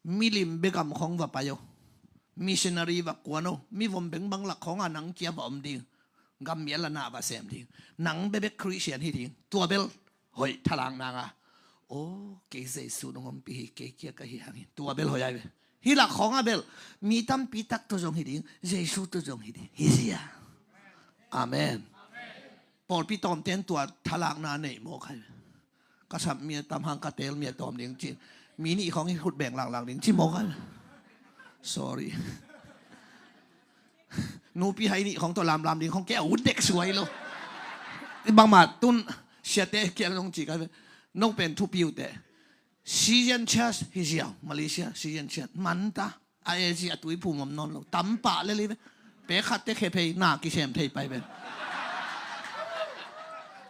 Milim bek gam khawng va pai o. Missionary va kuan o. Mi vom bengbang lak khawngah nang kia va om ding. Gam mial a na va sem ding. Nang bebek Christian hi ding. Tua bel hoih thalak nanga. O, kei Jesu nong ompih hi, kei kia ka hi hang hi. Tua bel hoih ai ve. Hih lak khawngah bel mi tampi tak tawh zong hi ding. Jesu tawh zong hi ding. Hi zia. Amen. Pawlpi tawmten tua thalakna nei mawk hai. Ka sap mi a tam hang ka teel mi a tawm ding cin. Mi nih khawng hi khut beng laklang ding ci mawk hai. Sorry. Nupi hai nih khawng tawh lamlam ding khawng kei a ut dek suai lo. Bangmah tun siate kiang zong ci kai ve. No pen thupi uh teh. Sizian Church hi ziau, Malaysia Sizian Church. Manta a ezi a tuiphum om nawn lo. Tampah lel hi ve. Pek khat tek he phei na kisem thei pai ven.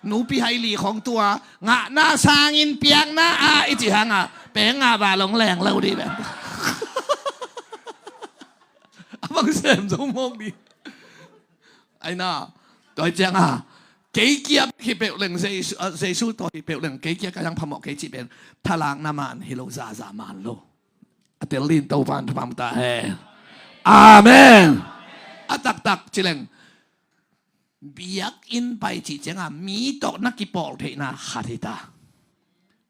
Nupi hai li khawng tua ngahna sangin piakna a i ci hanga pek ngah va long leng lo dih ven. A bang sem zo mawk dih. Aina, tua cianga kei kia hi peuh leng Jesu, ah, Jesu tawh hi peuh leng kei kia ka yang phamawh kei cih pen thalakna man hi lo, zaza man lo. A tel din Topan thupha ta hen. Amen. A taktak ci leng biakinn pai cih cianga mi tawh na kipawl theihna khat hi ta.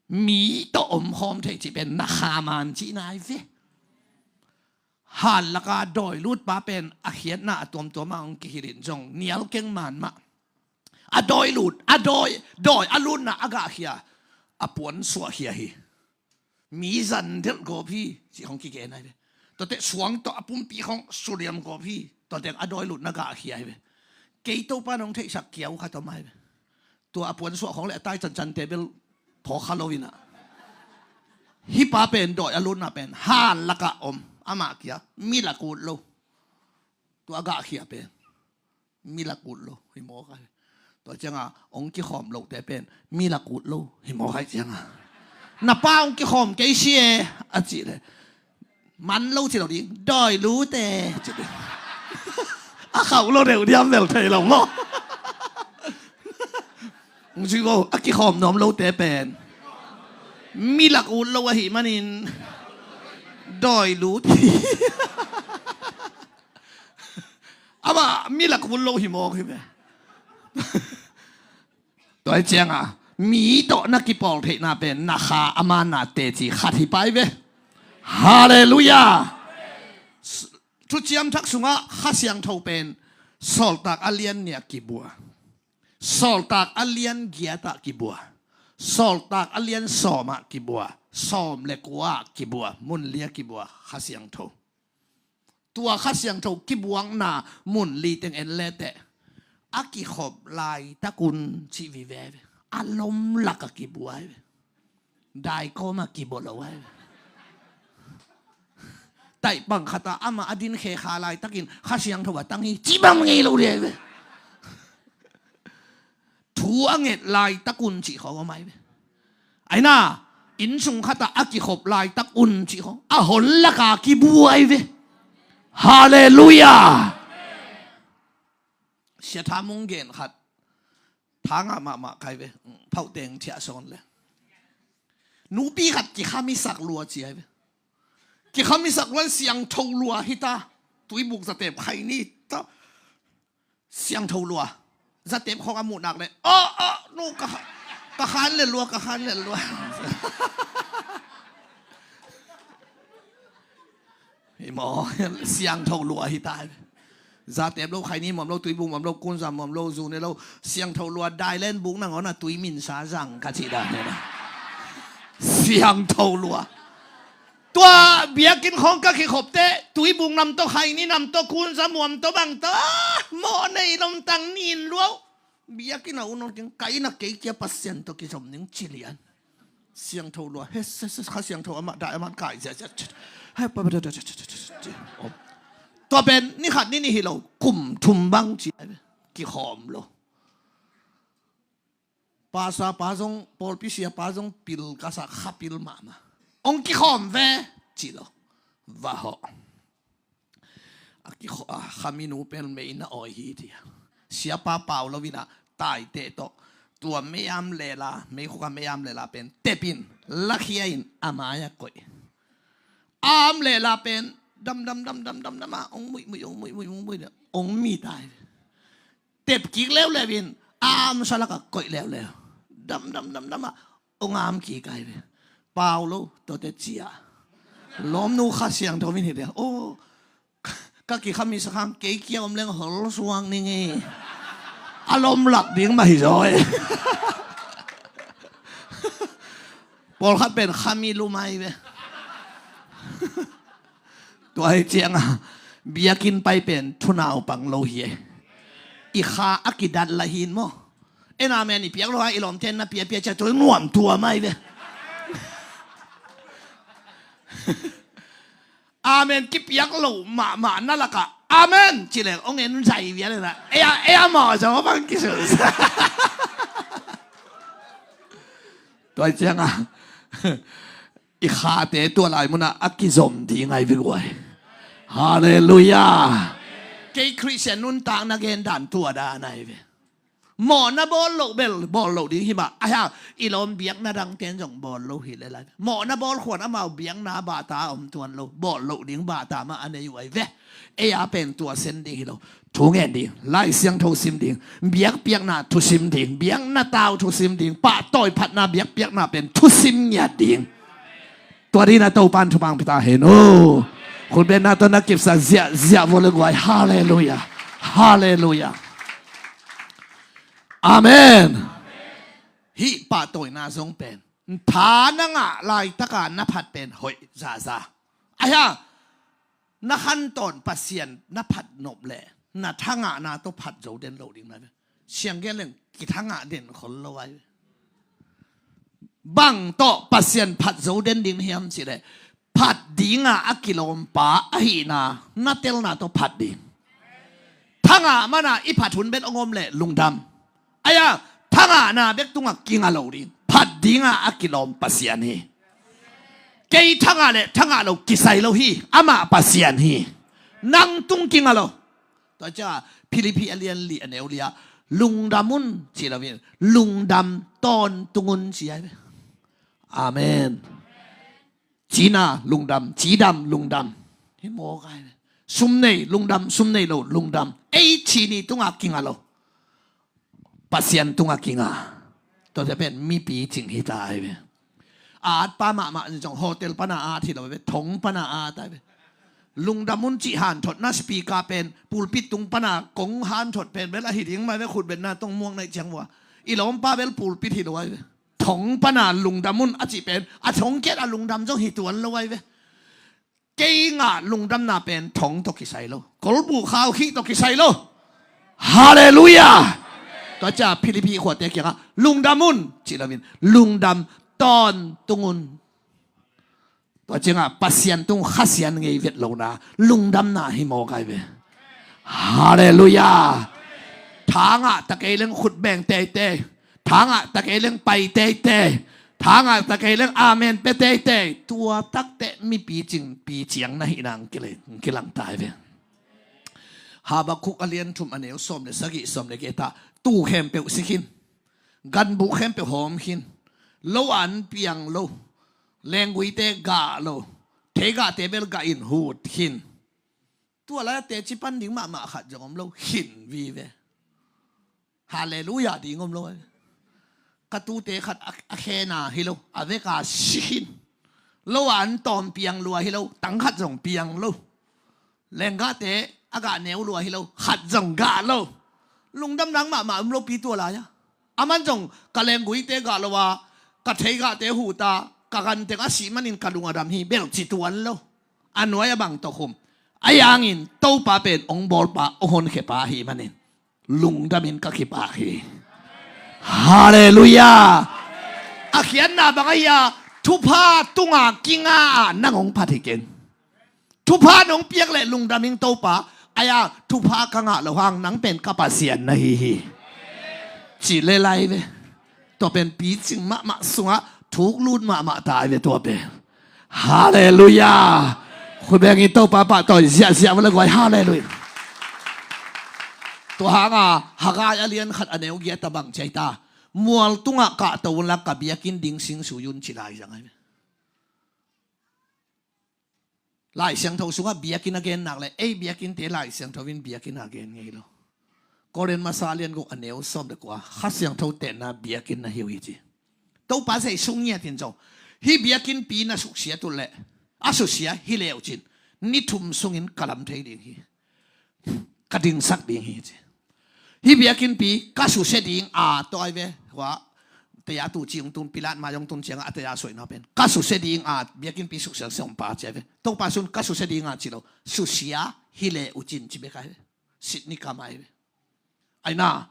Mi tawh omkhawm theih cih pen na kha man cihna hi ve. Han laka dawi lut pa pen a khiatna a tuamtuam ah hong kihilh in zong nial keng man mah. A dawi lut, a dawi, dawi a lutna a gahkhia, a puan suahkhia hi. Mi zan delh gawp hi, cih hong kigen ai ve. Tuate suang tawh a pumpi hong suliam gawp hi, tuate a dawi lutna gahkhia ai ve. Kei Topa nong theihsak kiau khat om ai ve. Tua a puansuah khawng le a tai cancante bel phawk kha lo inah. Hih pa pen dawi a lutna pen han lakah om, amah kia mi lak ut lo. Tua a gahkhia pen mi lak ut lo hi mawk ai. Tua cianga hong kikhawm lote pen mi lak ut lo hi mawk ai cianga. Na pa hong kikhawm kei si e a cih le man lo ci lo ding, dawi lute ci ding. A khauh lo deuh diam bel thei lo maw? Hong zui vo, a kikhawm nuam lote pen mi lak ut lo ahih manin dawi lut hi. Amah mi lak ut lo hi mawk hi ve. Tua hi cianga mi tawh na kipawl theihna pen na kha a manna teci khat hi pai ve. Halleluiah. Thuciam Thak sungah Kha Siangtho pen Sawltak a lian nih ah kibua, Sawltak a lian giat ah kibua, Sawltak a lian sawm ah kibua, sawm le kua ah kibua, mun li ah kibua Kha Siangtho. Tua Kha Siangtho kibuakna mun li teng en leteh a kikhop laitak un cih vive ve. A lom lak a kibua ai ve. Daikawm a kibua lo ai ve. Taihpang khatah amah a din khe kha laitakin Kha Siangtho a tang hi cih bang ngei lo dih ai ve. Thu a nget laitak un cih khawng om ai ve. Aina, innsung khatah a kikhop laitak un cih khawng a hon laka kibua ai ve. Halleluiah. Sia Tha Mung gen khat, tha ngah mahmah kai ve. Phauhteng thiah sawn le, nupi khat kikham i sak lua ci ai ve. Kikham i sak lua, siangtho lua hi ta. Tuibuk zatep khai ni ta. Siangtho lua. Zatep khawng a muhnak le, aw, aw, no, ka kha-, ka khan le lua, ka khan le lua. Hi maw? Siangtho lua hi ta. Zatep lo, khaini muam lo, tuibuk muam lo, kunza muam lo, zu ne lo. Siangtho lua, dailen buk nangawn a tui minsa zang ka cih dan hi na. Siangtho lua. Tua biakinn khawng ka kikhop teh, tuibuk nam tawh, khaini nam tawh, kunza muam tawh, bang tawh, ah, mawh nei lomtang nin luau. Biakinn a un ong keng, ka inn a kei kia Pasian tawh kizom ning ci lian. Siangtho lua, he, se, se, Kha Siangtho amah dai, amah kai zia, zia, zia. Hai, pa, pa, da, da, da. Om. Tua pen ni khat ni nih hi lo, kum thum bang ci ai ve. Kikhawm lo. Pastor pa zong, pawlpi sia pa zong pil ka sa, kha pil mahmah. Ong kikhawm ve ci lo. Va hawh. A kikho-, a, khaminu pen mei na awi hi, tia. Siapa pau lo in a, taiteh tawh. Tua mei am lela, meikhuk a mei am lela pen tepin, lakhia in, a mai a koih. Am lela pen dam, dam, dam a, ong muih, muih, ong muih, muih, ong muih, ong mi tai. Tep kik leuleu in, am sa lak a koih leuleu. Dam, dam, dam, dam a, ong am kik ai ve. Pau lo, tua teh cia. Lawmnu Kha Siangtho min hi dia. Oh, ka kikham i sak hang, kei kia om leng hol suang ning e. A lom lak ding mah hi zaw e. Pawlkhat pen kham i lum ai ve. Tua hi ciang a, biakinn pai pen thunaupang lo hi e. I kha a kidat la hin maw. En amen i piak lo a, i lawmte na piapia cia tua nuam tua mai ve. Amen kipiak lo mahmah na lak a, amen ci leng ong en zai via le na. Ei a, ei a maw zaw bang kisus. Tua ciang a, i khate tua lai mun a a kizom ding ai ve guai. Halleluiah. Kei Khristian nuntakna gen dan tua dan ai ve. Mawhna bawl loh bel bawl loh ding hi mah. Ahi hang i lawm biakna dangte'n zong bawl lo hi le lai. Mawhna bawl khuan amau biakna bata om tuan lo. Bawl loh ding bata mah a nei uh ai ve. Ei a pen tua sen ding hi lo. Thu ngen ding, Lai Siangtho sim ding, biakpiakna thusim ding, biakna tau thusim ding, pahtawi phatna biakpiakna pen thusim ngiat ding. Tua ding na Topa'n thupha pia ta hen aw. Khutbetna tawh na kipsak ziahziah vua le guai. Halleluiah. Halleluiah. Amen. Hih pahtawina zong pen tha na ngah laitaka na phat pen hoih zaza. Ahi hang na khantawn Pasian na phat nop leh na thangahna tawh phat zo den lo ding na ve. Siang gen leng kithangah den khol lo ai ve. Bang tawh Pasian phat zo den ding hiam cih leh, phat dinga a kilawmpa ahihna na telna tawh phat ding. Thangah mana i phat hun bek ong om leh lungdam. Ahi hang thangahna bek tungah kinga lo ding. Phat dinga a kilawm Pasian hi. Kei thangah le thangah lo kisai lo hi. Amah Pasian hi. Nang tung kinga lo. Tua ciang Philippi a lian li a neu li ah, lungdam un ci lo in, lungdam tawntung un ci ai ve. Amen. Cina lungdam, cidam lungdam. Hi mawk ai ve. Sum nei lungdam, sum nei lo lungdam. Ei cini tungah kinga lo. Pasian tungah kinga. Tuate pen mipi cing hi ta ai ve. A atpa mahmah zong hotel pana at hi lo ve, thong pana at ai ve. Lungdam un cih hanthotna speaker pen pulpit tung pana kong hanthot pen bel ahi ding mah ve, khutbetna tawh muak naih ciang vua. I lawmpa bel pulpit hi lo ai ve. Thong pana lungdam un a cih pen a thong kiat a lungdam zong hi tuan lo ai ve. Kei ngah lungdamna pen thong tawh kisai lo. Kolbu khau khih tawh kisai lo. Halleluiah. Tua ciang Philippi khuate kiangah lungdam un ci lo in, lungdam tawntung un. Tua ciangah Pasian tung Kha Sian ngei vet lohna lungdamna hi mawk ai ve. Halleluiah. Thangah ta kei leng khut beng teitei. Thangah ta kei leng pai teitei. Thangah ta kei leng amen pia teitei. Tua takteh mipi cing pi ciang na hihna kilang ta ai ve. Habakkuk a lian thum a neu sawm le sagih, sawm le giat ah, tuu khempeuh si khin, ganbuk khempeuh hawm khin, lo an piang lo, lengguite gah lo, theigahte bel gah in hut khin. Tua lai a teci pan ding mahmah khat zong om lo, khin vive. Halleluiah ding om lo. Ka tuute khat a, a khena hi lo, a veka si khin. Lo a an tawm piang lua hi lo, tang khat zong piang lo. Lenggahte a gah neu lua hi lo, khat zong gah lo. Lungdam nang mahmah om lo pi tua lai-a. Aman zong ka lengguite gah lo a, ka theigahte huta, ka ganteng a sih manin ka lung a dam hi, bel ci tuan lo. A nuai a bang tawh khum. A yangin Topa pen ong bawlpa, ong honkhiapa ahi manin lungdamin ka kipak hi. Halleluiah. A khiatna bang ahi a, thupha tunga kinga a nang ong phat hi ken. Thupha nong piak le lungdam ing Topa, aia thupha ka ngah lo hang nang pen ka Pasian na hi hi. Ci le lai ve. Tua pen picing mahmah sungah thuk lut mahmah ta ai ve tua pen. Halleluiah. Khut beng in Topa pahtawi ziahziah vala guai. Halleluiah. Tua hanga Haggai a lian khat a neu giat a bang ci ai ta. Mual tungah kahto unla ka biakinn ding sing sui un ci lai zang ai ve. Lai Siangtho sungah biakinn a gen nak le ei biakinnte Lai Siangtho in biakinn a gen ngei lo. Korin masa lian guk a neu sawm le kua, Kha Siangtho tenna biakinn na hi uh hi ci. Topa zei sung ngiat in zong hih biakinnpi na suksiat uh leh a susia hi leu cin ni thum sungin ka lam thei ding hi. Ka dingsak ding hi ci. Hih biakinnpi ka susia ding a tawi ve. Hua teya tu ci ung tun, Pilat mai ung tun cianga a teya suaina pen ka susia ding a, biakinnpi suksiang siang pa ci ai ve. Topa sun ka susia ding a ci lo, susia hi le uh cin ci bek ai ve. Sitni kam ai ve. Aina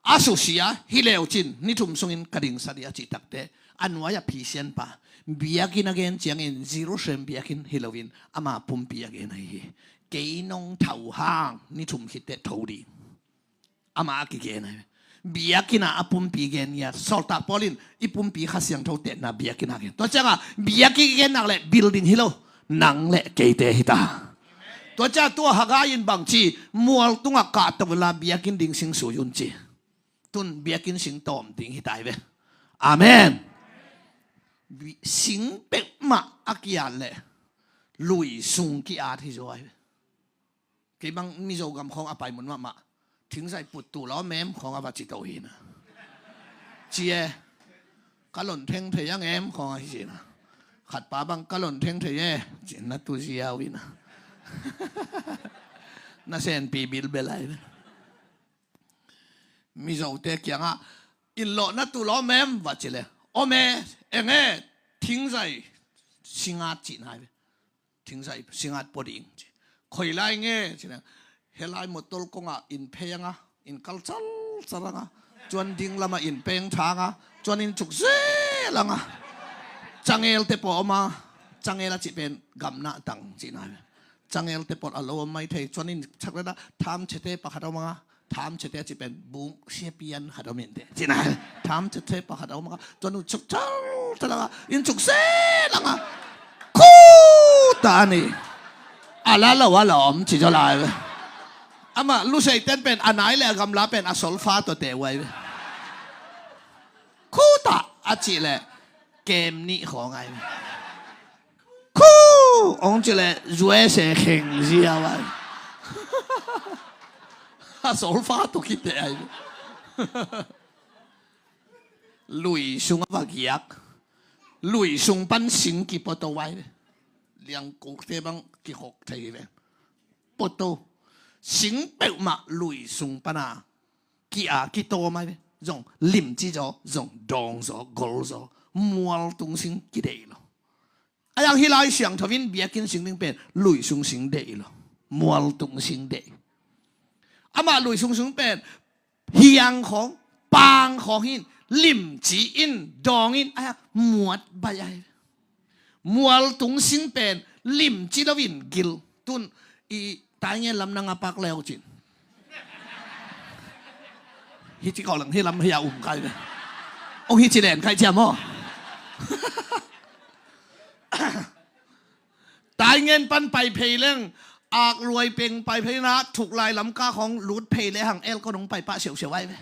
a susia hi leu cin ni thum sungin ka dingsak ding a cih takte, a nuai a phisianpa biakinn a gen ciangin Jerusalem biakinn hi loin ama pumpi a gen ahi hi. Kei nong thau hang ni thum khitte tho ding. Ama a kigen ahi. Biakinn a a pumpi gen ngiat. Sawltak Paul in i pumpi Kha Siangtho tenna biakinn a gen. Tua cianga biakinn i gen nak le building hi lo, nang le keite hi ta. Tua ciang tua Haggai in bang ci, mual tungah kahto unla biakinn ding sing sui un ci. Tun biakinn sing tawm ding hi ta ai ve. Amen. Bi-, sing peuhmah a kiat le lui sung kiat hi zaw ai ve. Kei bang Mizo gam khawng a pai mun mahmah, thingzai put tu law mem khawng a va ci to hi na. Ci e, ka lon theng thei a ngem khawng a hi ci na. Khat pa bang ka lon theng thei e ci na, tu ziau hi na. Na senpi bilbel ai ve. Mizote kiangah, in lawh na tu law mem va ci le, om e, eng e, thingzai singat ci na ai ve. Thingzai singat pua ding ci. Khoi lai nge ci na. Helai motol kongah in phei anga, in kal calcal anga, cuan ding lamah in peng tha anga, cuan in cuk zel anga. Cangel te pawh om a, cangel a cih pen gamna tang ci na ai ve. Cangel te pawh a lo om mai thei, cuan in chak le na, tham chete pakhat om anga, tham chete a cih pen bung sia pian khat om in te ci na ai ve. Tham chete pakhat om anga, cuan uh cuk calcal anga, in cuk zel anga. Khu ta ni. A la lo a lawm ci zaw lai ve. Amah lusei ten pen a nai le a gamla pen a solfa tawh te uai ve. Khu ta a cih le kem nih khawng ai ve. Khu ong ci le zuai se kheng zia uai. A solfa tawh kite ai ve. Lui sung a va giak. Lui sung pan sing kipoto ai ve. Liangkukte bang kikhok thei ve. Poto. Sing peuhmah lui sung pana kia kitawm ai ve. Zong limci zaw, zong dawng zaw, gol zaw. Mualtung sing kideih lo. A yang hih Lai Siangtho in biakinn sing ding pen lui sung sing deih lo. Mualtung sing deih. Amah lui sung sing pen hiang khawng, pang khawng hin, limci in, dawng in, a yang muat baih ai. Mualtung sing pen limci loin gil. Tun i Taingen lam nang a pak leu cin. Hici kawlang hi lam hi a um kai ve. Ong hici len kai cia maw? Taingen pan pai phei leng Akluai peng pai phei na, Thuklai lamka khawng lut phei le hang elkon hong pai pah siausiau ai ve.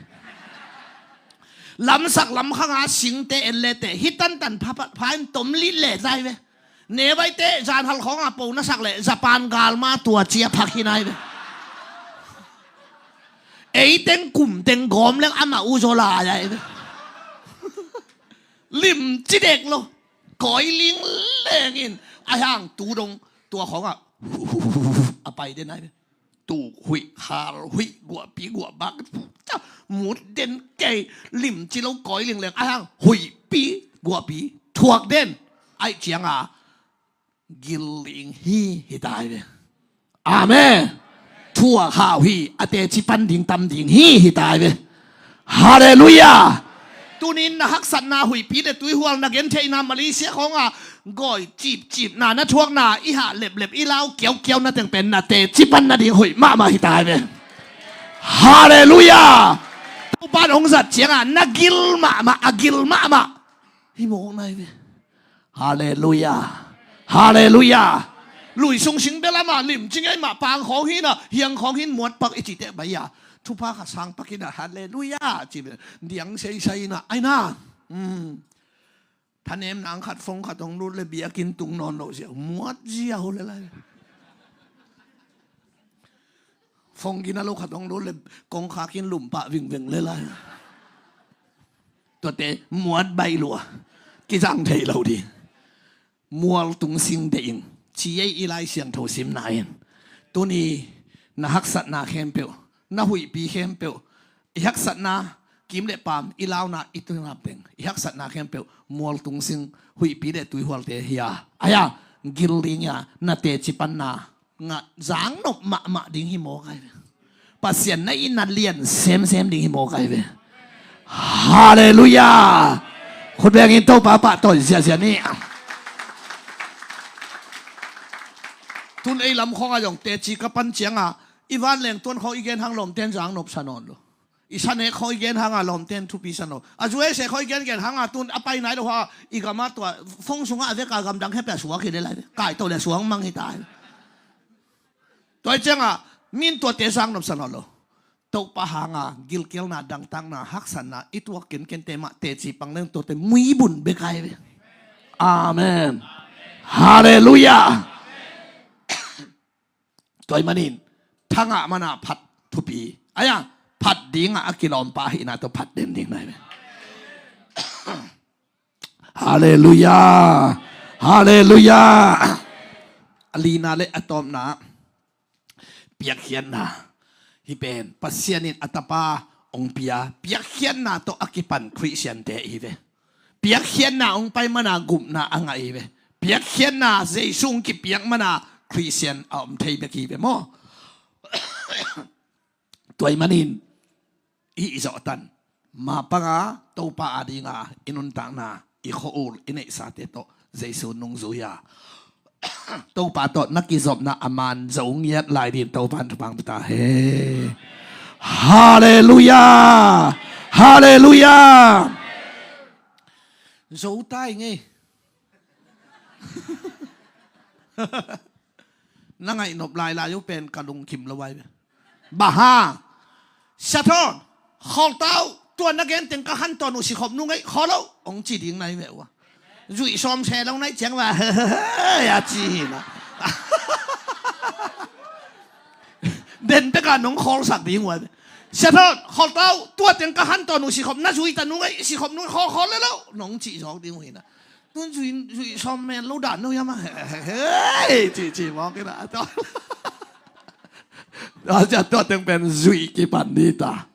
Lamsak lamkhanga singte en le te hi tantan pha, pha, pha in tom lit le zai ve. Nevaite zanhal khawnga po na sak le Japan galma tua cia phak hi nai ve. Eiteng kumteng gawm leng ama u zaw lai ai ve. Limci dek lo. Kawi lingleng in a hang tu dong tua khawnga a pai den ai ve. Tu huih khal huih guahpi guahbak mut den kei limci lo kawi lingleng a hang huihpi guahpi thuak den. Aih cianga gil ding hi hi tai ve. Amen. Thuak hau hi a teci pan ding tam ding hi hi tai ve. Halleluiah. Tunin na haksatna huihpi le tuihual na gentheihna Malaysia khawnga gawi cipcipna na thuakna i hah leplep i lau kiaukiau na teng pen na teci pan nading hoih mahmah hi tai ve. Halleluiah. Topan hong zat cianga na gil mahmah a gil mahmah hi mawk nai ve. Halleluiah. Halleluiah. Lui sung sing belamah limci ngei mah pang khawng hina hiang khawng hin muat pak i cite bai a thupha kha sang pak hina halleluiah ci ve. Diang seisai na aina. Thanem nang khat fong khat hong lut le biakin tung nawn lo sia muat zia ho le lai. Fong gina lo khat hong lut le kongkhakin lumpah vingveng le lai. Tuate muat baih lua kizang thei lo ding. Mual tung sing deih in ci ei i Lai Siangtho simna in tuni na haksatna khempeuh na huihpi khempeuh i haksatna kim le pam i launa i tuna peng i haksatna khempeuh mual tung sing huihpi le tuihualte hi a aia gil ding a na teci panna ngah zang nop mahmah ding hi mawk ai ve. Pasian na itna lian semsem ding hi mawk ai ve. Halleluiah. Khut bengin Topa pahtawi ziahziah ni. Tun ei lam khawng a zong teci ka pan cianga i vanleng tuan khawng i gen hang lawmten zang nopsa nawn lo. I sanek khawng i gen hanga lawmten thupi sa nawn lo. A zuese khawng i gen gen hanga tun a pai nai lo ha i gama tua fong sunga a veka gamdang hepia suak hi le lai ve. Kaito le suang mang hi ta hi. Tua hi cianga min tuate sang nopsa nawn lo. Topa hanga gilkialna dangtakna haksatna i tuak kenkente mah teci pang leng tuate muibun bek ai ve. Amen. Halleluiah. Tua hi manin thangah mana phat thupi aia phat dingah a kilawmpa ahihna tawh phat den ding nai ve. Halleluiah. Halleluiah. A lina le a tawpna piakkhiatna hi pen Pasian in a tapa hong pia piakkhiatna tawh a kipan Khristiante hi ve. Piakkhiatna hong pai mana gupna a ngah hi ve. Piakkhiatna Jesu hong kipiak mana Khristian a om thei bek hi ve maw? Tua hi manin i hih zawhtan mapanga Topa adinga i nuntakna i khua-ul i neihsate tawh Jesu nungzui a Topa tawh na kizopna a man zo ngiat lai din Topa in thupha pia ta he. Halleluiah. Halleluiah. Zo tai ngei. Na ngaih nop lailai uh pen ka lungkim lo ai ve. Baha Sia Thawn khawlta uh tua na gen teng ka han tawn uh sikhop nung ei khawl lo hong ci ding nai ve uh a zuih sawm se lo nai ciang va a ci hi na. Den peka nong khawlsak ding uh ai ve. Sia Thawn khawlta uh tua teng ka han tawn uh sikhop na zui ta nung ei sikhop nung ei khawl khawl le lo nong cih zawk ding uh hi na. Tun zuih zuih sawm men lo dan lo hiam a hei ci ci mawk ina. Tua cia tua teng pen zuih kipan ni ta.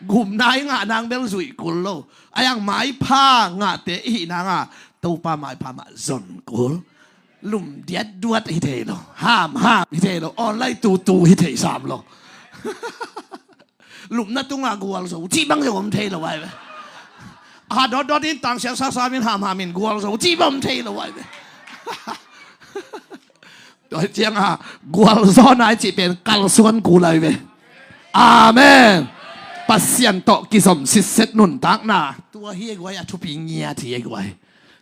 Gupna i ngah nang bel zuih kul lo. A yang maipha ngahte i hih nanga Topa maipha mah zon kul. Lum diat duat hi thei lo. Ham ham hi thei lo. Online tu tu hi thei sam lo. Lupna tunga gual zo cih bang zong om thei lo ai ve. Ha dawt dawt in tang siang sa sa min ham ham in gual zo cih bang om thei lo ai ve. Tua ciang a gual zaw nai cih pen kalsuan kul ai ve. Amen. Pasian tawh kizom sitset nuntakna tua hi ei guai a thupi ngiat hi ei guai.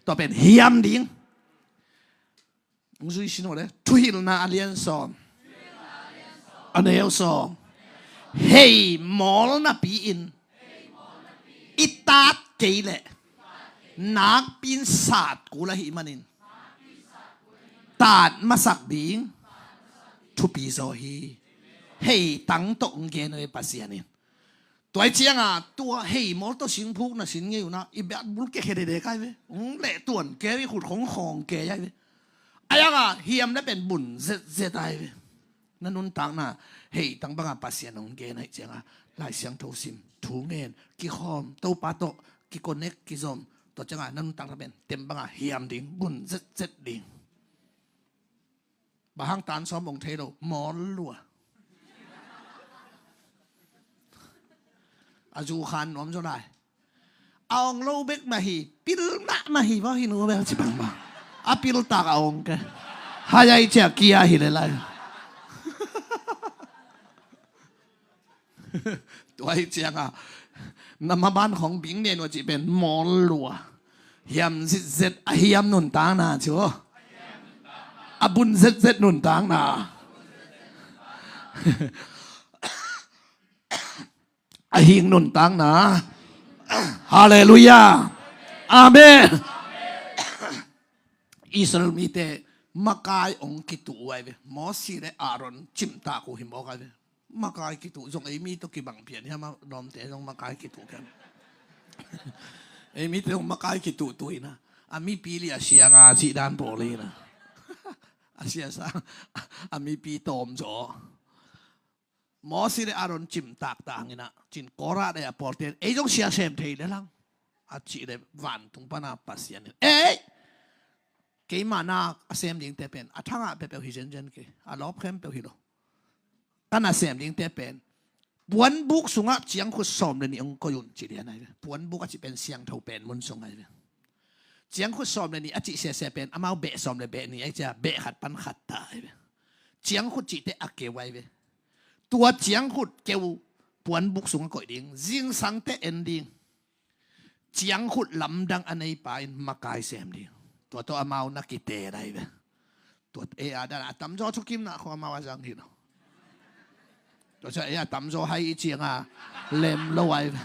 Tua pen hiam ding. Hong zui sin uh le thuhilhna a lian sawm. A neu sawm. Hei mawl napi-in i tat kei leh nakpi-in sat kul ahih manin tat masak ding thupi zaw hi. Hei tang tawh hong gen uh hi Pasian in. Tua hi cianga tua hei mawl tawh singphuk na sin ngei un ah i biakbul kekhe dede kai ve. Hong leh tuan kei i khut khong khawng kei ai ve. A yanga hiam na pen bun zetzet ai ve. Na nuntakna hei tang banga Pasian hong gen ahih cianga Lai Siangtho sim, thu ngen, kikhawm, Topa tawh kikonek kizom. Tua cianga na nuntakna pen tem banga hiam ding, bun zetzet ding. Bang hang tan sawm hong thei lo, mawl lua. A zu khan nuam zaw lai. A ong lo bek mah hi, pil mahmah hi, bang hi nu bel ci bang bang. A pil tak a ong ke. Hai ai cia kia hi le lai. Tua hi cianga na maban khong bing nen uh a cih pen mawl lua. Hiam zitzet a hiam nuntakna ci uh. A bun zetzet nuntakna. A hing nuntakna. Halleluiah. Amen. Israel mite makai ong kituh uh ai ve. Mosi le Aaron cimtak uh hi mawk ai ve. Makai kituh zong ei mi tawh kibang pian hiam a, lawmte zong makai kituh pian. Ei mite zong makai kituh tuina a mipi li a sia nga cih dan pawl hi na. A sia sa a mipi tawm zaw. Mosi le Aaron cimtak ta hangin ah cin Korah le a pawlte in ei zong sia sem thei le lang a cih le vantung pana Pasian in ei keimah na a sem dingte pen a thangah peuhpeuh hi zenzen kei a lawp khempeuh hi lo. Kan a sem dingte pen puanbuk sungah ciangkhut sawm le nih hong koih un ci lian ai ve. Puanbuk a cih pen siangtho pen mun sung ai ve. Ciangkhut sawm le nih a cih sese pen amau beh sawm le beh nih ai cia beh khat pan khat ta ai ve. Ciangkhut cihte a keu ai ve. Tua ciangkhut keu puanbuk sungah koih ding, zingsangte en ding. Ciangkhut lamdang a neipa in makai sem ding. Tua tawh amau na kite dai ve. Tua ei a dan a tamzaw thukimna khong amau a zang hi lo. Tua cia ei a tamzaw hai i cianga lem lo ai ve.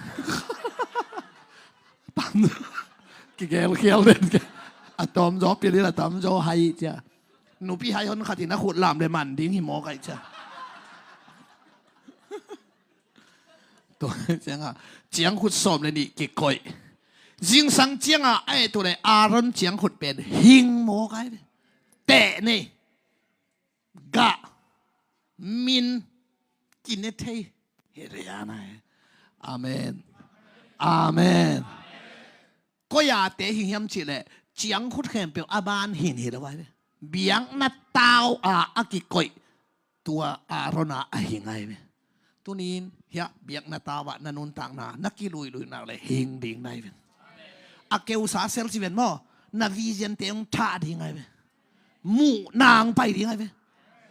Tam kigelkhial den ke a tamzaw pilin a tamzaw hai i cia. Nupi hai hon khatin a khut lam le man ding hi mawk ai cia. Tua cianga ciangkhut sawm le nih kikoih. Zingsang cianga a et uh le Aaron ciangkhut pen hing mawk ai ve. Teh nei gah min kine thei hi le a nai. Amen. Amen. Koi a te hing hiam cih leh ciangkhut khempeuh a ban hin hi lo ai ve. Biakna tau a a kikoih tua Aaron a a hing ai ve. Tunin hiah biakna tau ah na nuntakna na kiluilui nak le hing ding nai ve. A keusa sel ci ven maw na vision te hong thah ding ai ve. Muh nang pai ding ai ve.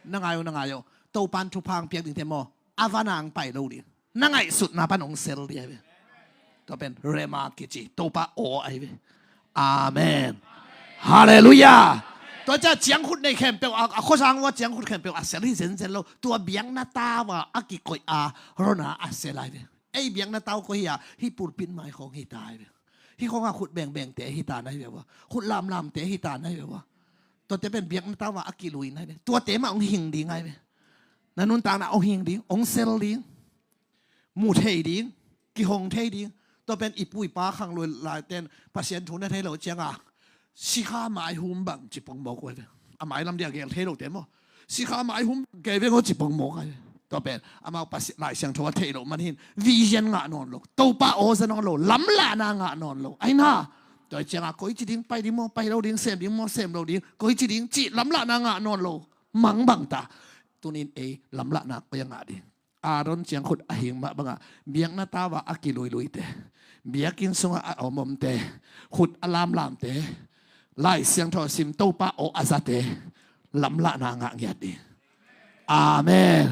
Na ngai uh na ngai uh Topan thupha hong piak dingte maw a va nang pai lo ding. Na ngaihsutna pan hong sel ding ai ve. Tua pen rema kici Topa aw ai ve. Amen. Halleluiah. Tua cia ciangkhut nei khempeuh a khuasang ua ciangkhut khempeuh a sel hi zenzen lo. Tua biakna tau a a kikoih a Aaron a a sel ai ve. Ei biakna tau koi hi a hih pulpit mai khong hi ta ai ve. Hih khong a khut bengbengte hi ta nai ve ua. Khut lamlamte hi ta nai ve ua. Tuate pen biakna tau a a kilui nai ve. Tuate mah hong hing ding ai ve. Na nuntakna hong hing ding, hong sel ding. Mu thei ding, kihong thei ding. Tua pen i pu i pa khang lui laiten Pasian thu na thei lo cianga sikha maihum bang ci pongmawk uh ai ve. A mailam dia gel thei lote maw sikha maihum kei veng aw ci pongmawk ai ve. Tua pen amau Pasian Lai Siangtho a thei lo man hin vision ngah nawn lo. Topa aw za nawn lo. Lamlahna ngah nawn lo. Ai na tua cianga koi ci ding pai ding maw pai lo ding sem ding maw sem lo ding koi ci ding ci lamlahna ngah nawn lo. Mang bang ta tunin ei lamlahna koi a ngah ding. Aaron ciangkhut a hing mah bangah biakna tau ah a kiluiluite, biakinn sungah a omomte, khut a lamlamte, Lai Siangtho a sim Topa aw a zate lamlahna ngah ngiat ding. Amen.